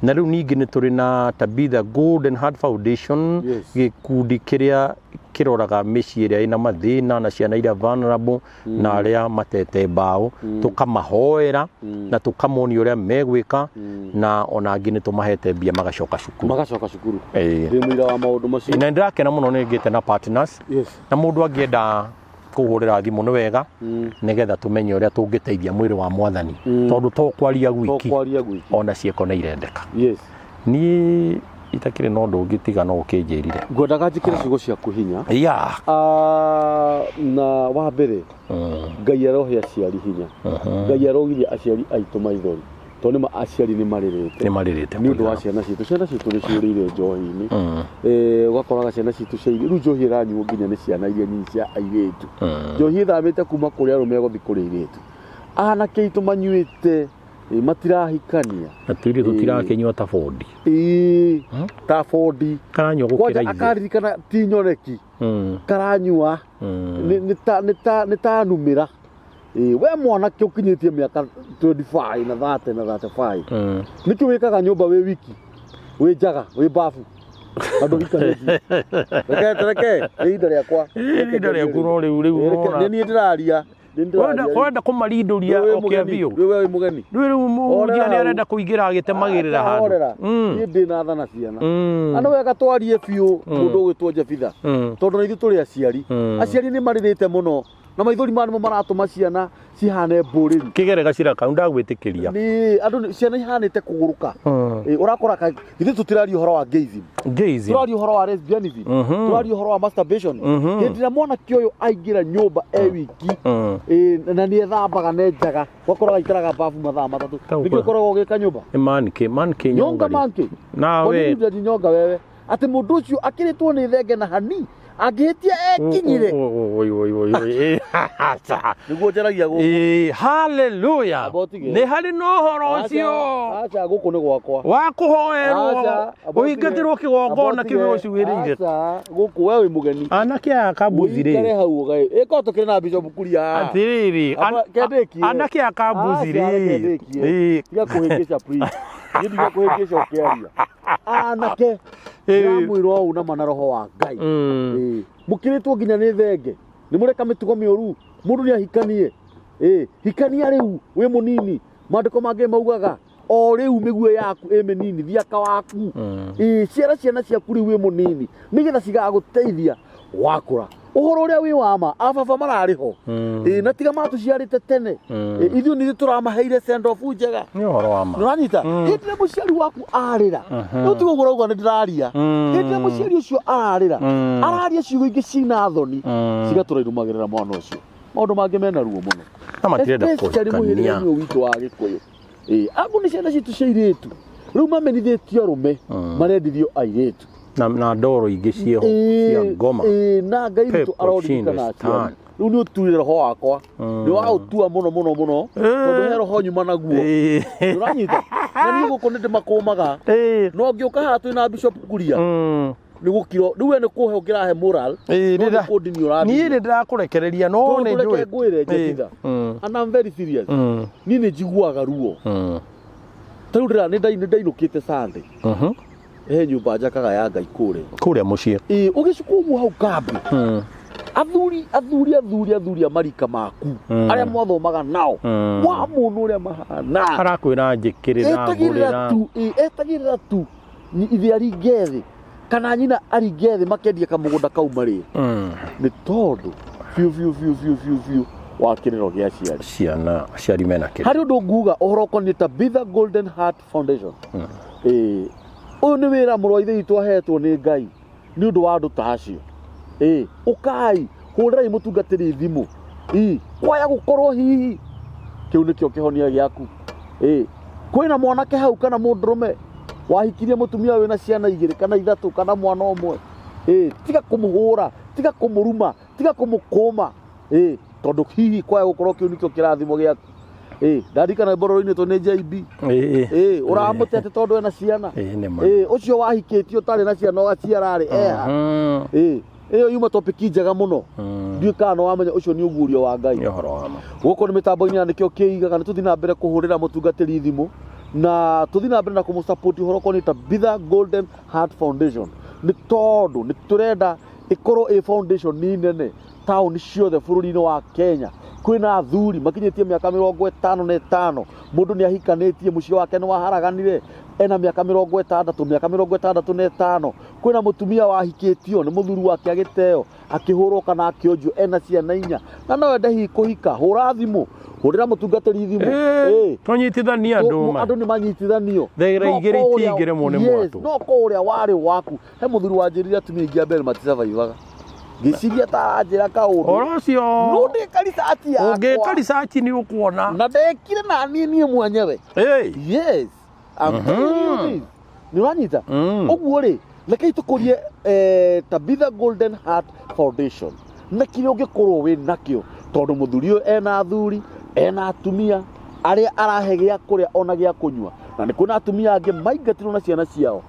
[SPEAKER 2] Na rĩu ningĩ nĩ tũrĩ na Tabitha Golden Heart Foundation, gĩkundi kĩrĩa kĩroraga mĩciĩ ĩrĩa ĩna mathĩna na ciana iria vulnerable na arĩa matete mbaũ, tũkamahoera na tũkamonia ũrĩa megwĩka, na ona angĩ nĩ tũmahete mbia magacoka cukuru.
[SPEAKER 1] Magacoka cukuru.
[SPEAKER 2] Ĩĩ.
[SPEAKER 1] Ndĩ mũira wa maũndũ macio.
[SPEAKER 2] Na nĩndĩrakena mũno nĩ ngĩte na partners, na mũndũ angĩenda kũhũrĩra thimũ nĩ wega, nĩgetha tũmenye ũrĩa tũngĩteithia mwĩrĩ wa mwathani, tondũ to kwaria
[SPEAKER 1] To
[SPEAKER 2] gwiki,
[SPEAKER 1] kwaria gwiki.
[SPEAKER 2] Ona ciĩko nĩ irendeka. Niĩ itakĩrĩ na ũndũ ũngĩ tiga no ũkĩnjĩrire.
[SPEAKER 1] Ngwendaga njĩkĩre ciugo ciaku hinya. Na wa mbere, Ngai arohe aciari hinya. Ngai arogiria aciari aitũ maithori, tondũ nĩma aciari nĩ marĩrĩte
[SPEAKER 2] nĩ marĩrĩte
[SPEAKER 1] nĩ ũndũ wa
[SPEAKER 2] kũigana.
[SPEAKER 1] Ciana citũ. Ciana citũ nĩ ciũrĩire njohi-inĩ. Ũgakoraga ciana citũ cia rĩu njohi ĩranyuo nginya nĩ ciana iria nyinyi cia airĩtu. Njohi ĩthamĩte kuma kũrĩ arũme ĩgũthiĩ kũrĩ airĩtu. Anake aitũ manyuĩte, matirahikania.
[SPEAKER 2] Na tũirĩ tũtirakĩnyua ta bondi.
[SPEAKER 1] Ĩĩ, ta bondi.
[SPEAKER 2] Karanyua gũkĩra
[SPEAKER 1] Kwanja
[SPEAKER 2] ithe.
[SPEAKER 1] Akaririkana ti nyoneki. Karanyua nĩ ta numĩra. Ĩĩ, we mwanake ũkinyĩtie mĩaka 25 na 30 na 35, nĩkĩ wĩkaga nyũmba wĩ wiki, wĩ njaga, wĩ babu na ndũhikanĩtie? Reke reke, nĩ ihinda rĩakwa.
[SPEAKER 2] Ĩĩ, ihinda rĩaku, no rĩu
[SPEAKER 1] Ĩĩ, reke-
[SPEAKER 2] ũrona.
[SPEAKER 1] Nĩ niĩ ndĩraria. Nĩ niĩ ndĩraria.
[SPEAKER 2] Wenda kũmarindũria
[SPEAKER 1] Rĩu wĩ
[SPEAKER 2] oke
[SPEAKER 1] mũgeni,
[SPEAKER 2] biũ.
[SPEAKER 1] rĩu we wĩ mũgeni.
[SPEAKER 2] Rĩu mũhunjia
[SPEAKER 1] Horera
[SPEAKER 2] nĩ
[SPEAKER 1] hau.
[SPEAKER 2] arenda kũingĩra agĩtemagĩrĩra
[SPEAKER 1] Aca,
[SPEAKER 2] handũ.
[SPEAKER 1] horera. Niĩ ndĩ na tha na ciana. Na nĩ wega twarie biũ, mũndũ ũgwĩtwo Jebitha, tondũ na ithuĩ tũrĩ aciari. Aciari nĩ marĩrĩte mũno na maithori maya nĩmo maratũma ciana cihane mbũrĩri.
[SPEAKER 2] Kĩgere gacira kau ndagwĩtĩkĩria.
[SPEAKER 1] Nĩ andũ ciana ihanĩte kũgũrũka. Ũrakora ithuĩ tũtiraria ũhoro wa gayism,
[SPEAKER 2] Gayism.
[SPEAKER 1] tũraria ũhoro wa lesbianism, tũraria ũhoro wa masturbation. Hĩndĩ ĩrĩa mwanake ũyũ aingĩra nyũmba e wiki, na nĩ ethambaga ne njaga, ũgakora aikaraga babu mathaa 3.
[SPEAKER 2] Tau
[SPEAKER 1] Nĩkĩo ũkoragwo ũgĩka nyũmba
[SPEAKER 2] Nĩ manke manke
[SPEAKER 1] nyonga
[SPEAKER 2] nyonga rĩ.
[SPEAKER 1] manke.
[SPEAKER 2] Nawe
[SPEAKER 1] Kwa nyonga wewe atĩ mũndũ ũcio akĩrĩtwo nĩ thenge na hani angĩhĩtia ekinyire.
[SPEAKER 2] Oi, oi, oi, oi. Aca.
[SPEAKER 1] Nĩguo njaragia gũkũ.
[SPEAKER 2] Ĩĩ, hallelujah.
[SPEAKER 1] Amba ũtige.
[SPEAKER 2] Nĩ harĩ na ũhoro ũcio
[SPEAKER 1] Aca, gũkũ nĩ gwakwa.
[SPEAKER 2] wa kũhoerwo
[SPEAKER 1] Aca, amba ũtige.
[SPEAKER 2] ũhingatĩrwo kĩgongona
[SPEAKER 1] Amba
[SPEAKER 2] kĩmwe
[SPEAKER 1] ũtige.
[SPEAKER 2] ũcuĩrĩire.
[SPEAKER 1] Aca, gũkũ we wĩ mũgeni.
[SPEAKER 2] Anake aya kambuthi
[SPEAKER 1] Ũikare
[SPEAKER 2] rĩ,
[SPEAKER 1] hau ũgae ĩkorwo tũkĩrĩ na Bishop Kuria haha.
[SPEAKER 2] Atĩrĩrĩ,
[SPEAKER 1] Amba- kendĩkie.
[SPEAKER 2] anake aya kambuthi
[SPEAKER 1] Aca, reke
[SPEAKER 2] rĩ,
[SPEAKER 1] ndĩkie.
[SPEAKER 2] Ĩĩ.
[SPEAKER 1] Tiga kũhĩngĩca please. Niĩ ndigakũhĩngĩca ũkĩaria. Anake, ndĩramwĩra ũũ nama na roho wa Ngai. Ĩĩ. Mũkĩrĩtwo nginya nĩ thenge, nĩ mũreka mĩtugo mĩũru. Mũndũ nĩ ahikanie. Ĩĩ, hikania rĩu wĩ mũnini. Maandĩko mangĩ maugaga o rĩu mĩguĩ yaku ĩ mĩnini, thiaka waku. Ĩĩ, ciara ciana ciaku rĩu wĩ mũnini nĩgetha cigagũteithia wakũra. Ũhoro ũrĩa wĩ wa ma, ababa mararĩ ho. Ĩĩ, na tiga matũciarĩte tene. Ĩĩ, ithuĩ nĩ ithuĩ tũramaheire send off njega.
[SPEAKER 2] Nĩ ũhoro wa ma.
[SPEAKER 1] Nĩũranyita? Hĩndĩ ĩrĩa mũciari waku arĩra, rĩu tiga ũguo ũrauga nĩ ndĩraria. Hĩndĩ ĩrĩa mũciari ũcio ararĩra, araria ciugo ingĩ cina thoni, cigatũra irumagĩrĩra mwana ũcio. Maũndũ mangĩ mena ruo mũno.
[SPEAKER 2] Na matirenda
[SPEAKER 1] Especially
[SPEAKER 2] kũhikania.
[SPEAKER 1] mũhĩrĩga-inĩ ũyũ witũ wa Gĩkũyũ. Ĩĩ, agu nĩ ciana citũ cia airĩtu rĩu mamenithĩtio arũme, marendithio airĩtu.
[SPEAKER 2] Na ndoro ingĩ ciĩho cia ngoma.
[SPEAKER 1] Ĩĩ, na Ngai witũ
[SPEAKER 2] People
[SPEAKER 1] aroririkana
[SPEAKER 2] change
[SPEAKER 1] aciari. Rĩu nĩ ũturire roho wakwa, nĩ waũtua mũno mũno mũno, tondũ he roho nyuma naguo. Nĩũranyita? Na niĩ gũkũ nĩ ndĩmakũmaga, no ngĩũka haha twĩ na Bishop Kuria, nĩ gũkiro rĩu we nĩ kũhe ũkĩrahe moral, no nĩ kũndinia
[SPEAKER 2] Niĩ
[SPEAKER 1] ũrandinia.
[SPEAKER 2] nĩ ndĩrakũrekereria no
[SPEAKER 1] Tondũ
[SPEAKER 2] nĩ
[SPEAKER 1] reke
[SPEAKER 2] njũĩ.
[SPEAKER 1] ngwĩre, Jebitha, and I'm very serious, niĩ nĩ njiguaga ruo. Ta rĩu ndĩra nĩ ndainũkĩte Sunday, he nyũmba njakaga ya Ngai kũrĩa.
[SPEAKER 2] Kũrĩa mũciĩ.
[SPEAKER 1] Ĩĩ, ũgĩcuka ũguo hau kambĩ, athuri athuri athuri athuri a marika maku, arĩa mwathomaga nao, wa mũno ũrĩa mahana,
[SPEAKER 2] Arakwĩra njĩkĩrĩra
[SPEAKER 1] etagĩrĩra
[SPEAKER 2] ngũrĩra.
[SPEAKER 1] Tu ĩĩ, etagĩrĩra tu ithe aringe thĩ kana nyina aringe thĩ makendia kamũgũnda kau marĩe, nĩ tondũ biũ biũ biũ biũ biũ biũ wa kĩrĩro gĩa aciari.
[SPEAKER 2] Ciana aciari mena kĩrĩro.
[SPEAKER 1] Harĩ ũndũ nguga ũhoro ũkoniĩ Tabitha Golden Heart Foundation. Ĩĩ, ũyũ nĩ wĩra mũrũ wa ithe witũ ahetwo nĩ Ngai nĩ ũndũ wa andũ ta acio. Ĩĩ, ũkai hũrĩrai mũtungatĩri thimũ. Ĩ, kwaya gũkorwo hihi kĩu nĩkĩo kĩhonia gĩaku. Ĩĩ, kwĩna mwanake hau kana mũndũrũme wahikirie mũtumia wĩna ciana igĩrĩ kana ithatũ kana mwana ũmwe. Ĩĩ, tiga kũmũhũra, tiga kũmũruma, tiga kũmũkũma. Ĩĩ, tondũ hihi kwaya gũkorwo kĩu nĩkĩo kĩrathimo gĩaku. Ĩ, ndarikana mboro-inĩ tũ nĩ JB.
[SPEAKER 2] Ĩĩ.
[SPEAKER 1] Ĩ, ũramũte atĩ tondũ ena ciana.
[SPEAKER 2] Ĩĩ, nĩ ma.
[SPEAKER 1] Ĩ, ũcio wahikĩtio ũtarĩ na ciana ũgaciara-rĩ, eha.
[SPEAKER 2] Mhm.
[SPEAKER 1] Ĩ, ĩyo yuma topic njega mũno.
[SPEAKER 2] Mm.
[SPEAKER 1] Ndiũĩ kana nĩ wamenya ũcio nĩ ũguũrio wa Ngai.
[SPEAKER 2] Nĩ ũhoro wa ma.
[SPEAKER 1] Gũkũ nĩ mĩtambo-inĩ ya nĩkĩo kĩigaga nĩ tũthiĩ na mbere kũhũrĩra mũtungatĩri thimũ na tũthiĩ na mbere na kũmũsupport ũhoro ũkoniĩ Tabitha Golden Heart Foundation nĩ tondũ nĩ tũrenda ĩkorwo ĩ foundation nĩ nene taũni ciothe bũrũri-inĩ wa Kenya. Kwĩna athuri makinyĩtie mĩaka 55, mũndũ nĩ ahikanĩtie, mũciĩ wake nĩ waharaganire, ena mĩaka 60, mĩaka 65. Kwĩna mũtumia wahikĩtio nĩ mũthuri wake agĩteo, akĩhũrwo kana akĩonjwo, ena ciana inya na no ende hihi kũhika. Hũra thimũ, hũrĩra mũtungatĩri thimũ.
[SPEAKER 2] Ĩĩ, tũnyitithanie andũ ma.
[SPEAKER 1] Andũ nĩ manyitithanio.
[SPEAKER 2] Thaira
[SPEAKER 1] No
[SPEAKER 2] igĩrĩ
[SPEAKER 1] ko ũrĩa-
[SPEAKER 2] itingĩremwo nĩ
[SPEAKER 1] Yes,
[SPEAKER 2] mwatũ.
[SPEAKER 1] no ko ũrĩa warĩ waku. He mũthuri wanjĩrire atumia aingĩ a mbere maticabaibaga. Ngĩciria ta aranjĩra kaũndũ.
[SPEAKER 2] Ũhoro ũcio
[SPEAKER 1] No ndĩka research yakwa.
[SPEAKER 2] ũngĩka research nĩ ũkuona.
[SPEAKER 1] Na ndekire na niĩ niĩ mwenyewe.
[SPEAKER 2] Ĩĩ.
[SPEAKER 1] Yes. I'm telling you this. Nĩ ũranyita?
[SPEAKER 2] Mm.
[SPEAKER 1] Ũguo rĩ, rekei tũkũrie Tabitha Golden Heart Foundation na kĩrĩa ũngĩkorwo wĩ nakĩo tondũ mũthuri ũyũ ena athuri ena atumia arĩa arahe gĩa kũrĩa ona gĩa kũnyua na nĩ kwĩna atumia angĩ maingatirwo na ciana ciao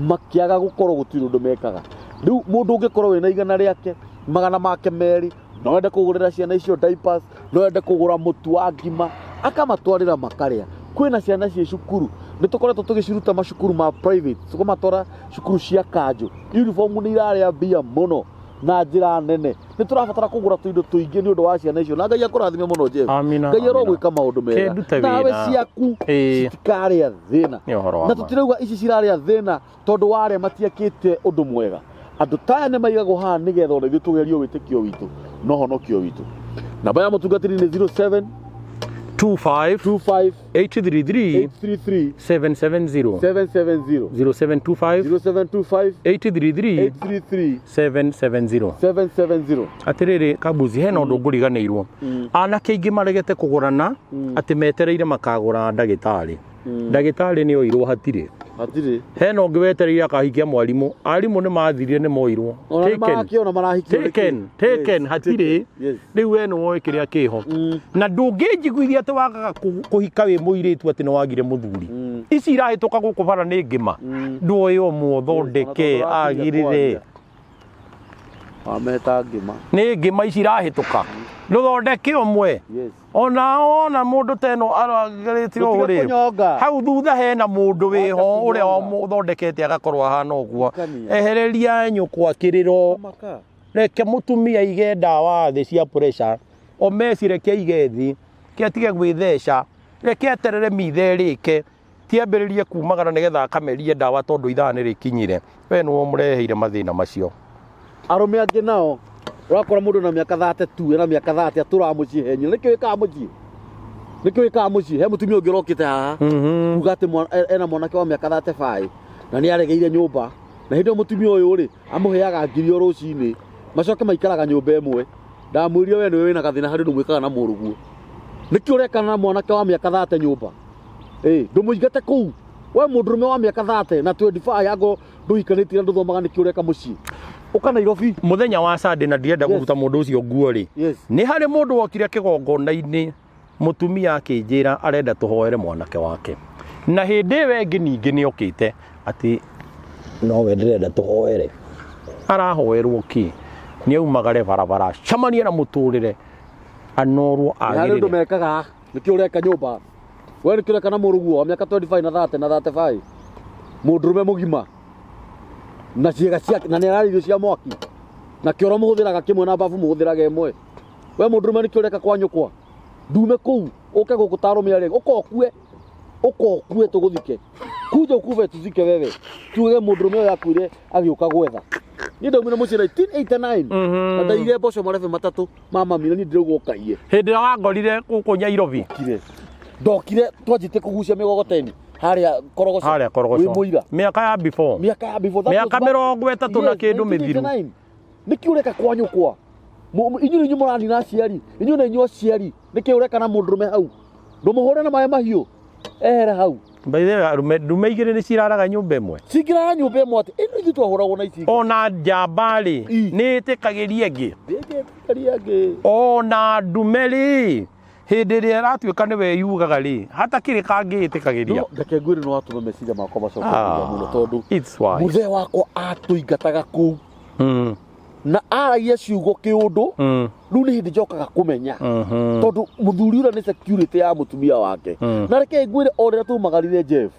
[SPEAKER 1] makĩaga gũkorwo gũtirĩ ũndũ mekaga. Rĩu mũndũ ũngĩkorwo wĩna igana rĩake magana make merĩ no ende kũgũrĩra ciana icio diapers, no ende kũgũra mũtu wa ngima akamatwarĩra makarĩa. Kwĩna ciana ciĩ cukuru nĩ tũkoretwo tũgĩciruta macukuru ma private, tũkamatwara cukuru cia kanjũ. Uniform nĩ irarĩa mbia mũno na njĩra nene. Nĩ tũrabatara kũgũra tũindo tũingĩ nĩ ũndũ wa ciana icio na Ngai akũrathime mũno Jeff.
[SPEAKER 2] Amina,
[SPEAKER 1] Ngai
[SPEAKER 2] amina.
[SPEAKER 1] arogwĩka maũndũ mega.
[SPEAKER 2] Kĩndute
[SPEAKER 1] Nawe
[SPEAKER 2] wĩra.
[SPEAKER 1] ciaku
[SPEAKER 2] Ĩĩ.
[SPEAKER 1] citikarĩa thĩna.
[SPEAKER 2] Nĩ ũhoro wa
[SPEAKER 1] Na
[SPEAKER 2] ma.
[SPEAKER 1] tũtirauga ici cirarĩa thĩna tondũ wa arĩa matiakĩte ũndũ mwega. Andũ ta aya nĩ maigagwo haha nĩgetha ona ithuĩ tũgerio wĩtĩkio witũ na ũhonokio witũ. Namba ya mũtungatĩri nĩ 07
[SPEAKER 2] 25
[SPEAKER 1] 25
[SPEAKER 2] 833
[SPEAKER 1] 833
[SPEAKER 2] 770
[SPEAKER 1] 770
[SPEAKER 2] 0725
[SPEAKER 1] 0725
[SPEAKER 2] 833
[SPEAKER 1] 833
[SPEAKER 2] 770.
[SPEAKER 1] 770.
[SPEAKER 2] Atĩrĩrĩ Kabuzi, hena ũndũ ngũriganĩirwo. Anake aingĩ maregete kũgũrana atĩ metereire makagũra ndagĩtarĩ. Ndagĩtarĩ nĩ oirwo hatirĩ.
[SPEAKER 1] Hatirĩ.
[SPEAKER 2] Hena ũngĩ wetereire akahikia mwarimũ. Arimũ nĩ mathirire nĩ moirwo.
[SPEAKER 1] Ona nĩ
[SPEAKER 2] Taken.
[SPEAKER 1] marakĩona marahikio nĩkĩ?
[SPEAKER 2] Taken, taken,
[SPEAKER 1] Yes,
[SPEAKER 2] hatirĩ.
[SPEAKER 1] taken, yes.
[SPEAKER 2] Rĩu we nĩ woĩ kĩrĩa kĩho. Na ndũngĩnjiguithia atĩ wagaga kũhika wĩ mũirĩtu atĩ nĩ wagire mũthuri. Ici irahĩtũka gũkũ bara nĩ ngĩma. Ndũĩ ũmwe ũthondeke
[SPEAKER 1] Yes, ona tondũ ũrakinya
[SPEAKER 2] agĩrĩre.
[SPEAKER 1] kwaria. Wameta ngĩma.
[SPEAKER 2] Nĩ ngĩma ici irahĩtũka. Ndũthondeke ũmwe.
[SPEAKER 1] Yes.
[SPEAKER 2] Ona ona mũndũ ta ĩno arageretie
[SPEAKER 1] Ndũtige
[SPEAKER 2] ũũ rĩ,
[SPEAKER 1] kũnyonga.
[SPEAKER 2] hau thutha hena mũndũ wĩho
[SPEAKER 1] Wacha
[SPEAKER 2] ũrĩa
[SPEAKER 1] kũnyonga.
[SPEAKER 2] ũthondekete agakorwo ahana ũguo.
[SPEAKER 1] Hikania.
[SPEAKER 2] Ehereria nyũkwa kĩrĩro.
[SPEAKER 1] Maka.
[SPEAKER 2] Reke mũtumia aige ndawa thĩ cia pressure, omeci reke aige thĩ, ke atige gwĩtheca, reke eterere mitha ĩrĩke, ti ambĩrĩrie kumagara nĩgetha akamerie ndawa tondũ ithaa nĩ rĩkinyire. We nĩwe ũmũreheire mathĩna macio.
[SPEAKER 1] Arũme angĩ nao ũrakora mũndũ na mĩaka 32 ena mĩaka 30 atũraga mũciĩ he nyina. Nĩkĩ wĩkaga mũciĩ? Nĩkĩ wĩkaga mũciĩ? He mũtumia ũngĩ ũrokĩte haha kuga atĩ ena mwanake wa mĩaka 35 na nĩ aregeire nyũmba na hĩndĩ ĩyo mũtumia ũyũ rĩ amũheaga ngiri o rũcinĩ macoke maikaraga nyũmba ĩmwe. Ndamwĩrire we nĩwe wĩna gathĩna harĩ ũndũ mwĩkaga na mũrũguo. Nĩkĩ ũrekana na mwanake wa mĩaka 30 nyũmba? Ĩ, ndũmũingate kũu. We mũndũrũme wa mĩaka 30 na 25 ango ndũhikanĩtie na ndũthomaga nĩkĩ ũreka mũciĩ? Ũka Nairobi.
[SPEAKER 2] Mũthenya wa Sunday na ndirenda
[SPEAKER 1] Yes.
[SPEAKER 2] kũruta mũndũ ũcio nguo rĩ.
[SPEAKER 1] Yes.
[SPEAKER 2] Nĩ harĩ mũndũ wokire kĩgongona-inĩ mũtumia akĩnjĩra arenda tũhoere mwanake wake. Na hĩndĩ ĩyo ĩngĩ ningĩ nĩ okĩte atĩ nowe ndĩrenda tũhoere. Arahoerwo kĩ? Nĩ aumagare barabara, acemanie na mũtũrĩre, anorwo
[SPEAKER 1] Nĩ harĩ ũndũ
[SPEAKER 2] agĩrĩre.
[SPEAKER 1] mekaga. Nĩkĩ ũreka nyũmba? We nĩkĩ ũreka na mũrũguo wa mĩaka 25 na 30 na 35? Mũndũrũme mũgima na ciĩga ciake na nĩ ararĩa irio cia mwaki na kĩoro mũhũthĩraga kĩmwe na babu mũhũthĩraga ĩmwe. We mũndũrũme nĩkĩ ũreka kwa nyũkwa? Ndume kũu ũke gũkũ ta arũme arĩa ũka ũkue, ũka ũkue tũgũthike. Kuja ukufe tuzike wewe. Tuge mũndũrũme ũyũ akuire agĩũka gwetha. Niĩ ndaumire mũciĩ 1989 na ndaigire mboco marebe matatũ ma mami na niĩ ndĩrauga ũkaiye.
[SPEAKER 2] Hĩndĩ ĩrĩa wangorire gũkũ Nairobi.
[SPEAKER 1] Ndokire. Ndokire twanjĩtie kũgucia mĩgogoteni harĩa Korogoco.
[SPEAKER 2] Harĩa Korogoco.
[SPEAKER 1] Wĩ mũira.
[SPEAKER 2] Mĩaka ya before.
[SPEAKER 1] Mĩaka ya before. That
[SPEAKER 2] Mĩaka
[SPEAKER 1] was back-
[SPEAKER 2] mĩrongo ĩtatũ na
[SPEAKER 1] Yes,
[SPEAKER 2] kĩndũ mĩthiru.
[SPEAKER 1] 1989. Nĩkĩ ũreka kwa nyũkwa? Inyuĩ nĩ inyuĩ mũranina aciari. Inyuĩ nĩ inyuĩ aciari. Nĩkĩ ũreka na mũndũrũme hau? Ndũmũhũre na maĩ mahiũ. Ehere hau.
[SPEAKER 2] By the way, arũme ndume igĩrĩ nĩ ciraraga nyũmba ĩmwe.
[SPEAKER 1] Cingĩrara nyũmba ĩmwe atĩ ĩno ithuĩ twahũragwo na ici.
[SPEAKER 2] Ona njamba rĩ
[SPEAKER 1] I.
[SPEAKER 2] nĩ ĩtĩkagĩria ĩngĩ.
[SPEAKER 1] Ndĩngĩtĩkĩria ĩngĩ.
[SPEAKER 2] Ona ndume rĩ Hĩndĩ ĩrĩa ĩratuĩka nĩwe yugaga rĩ, hatakĩrĩ kangĩĩtĩkagĩria.
[SPEAKER 1] No reke ngwĩre nĩ watũma meciria makwa macoke
[SPEAKER 2] Ah,
[SPEAKER 1] thutha mũno tondũ
[SPEAKER 2] it's wise.
[SPEAKER 1] mũthee wakwa atũingataga kũu na aragia ciugo kĩũndũ. Rĩu nĩ hĩndĩ njokaga kũmenya tondũ mũthuri ũrĩa nĩ security ya mũtumia wake. Na reke ngwĩre, o rĩrĩa tumagarire Jeff,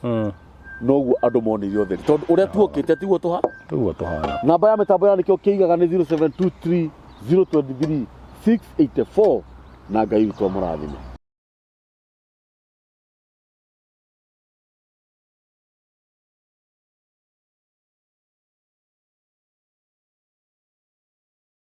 [SPEAKER 1] noguo andũ monire ũtheri, tondũ ũrĩa tuokĩte tiguo tũha
[SPEAKER 2] Tiguo tũhana.
[SPEAKER 1] Namba ya mĩtambo ya nĩkĩo kĩigaga nĩ 0723 023 684, na Ngai witũ amũrathime.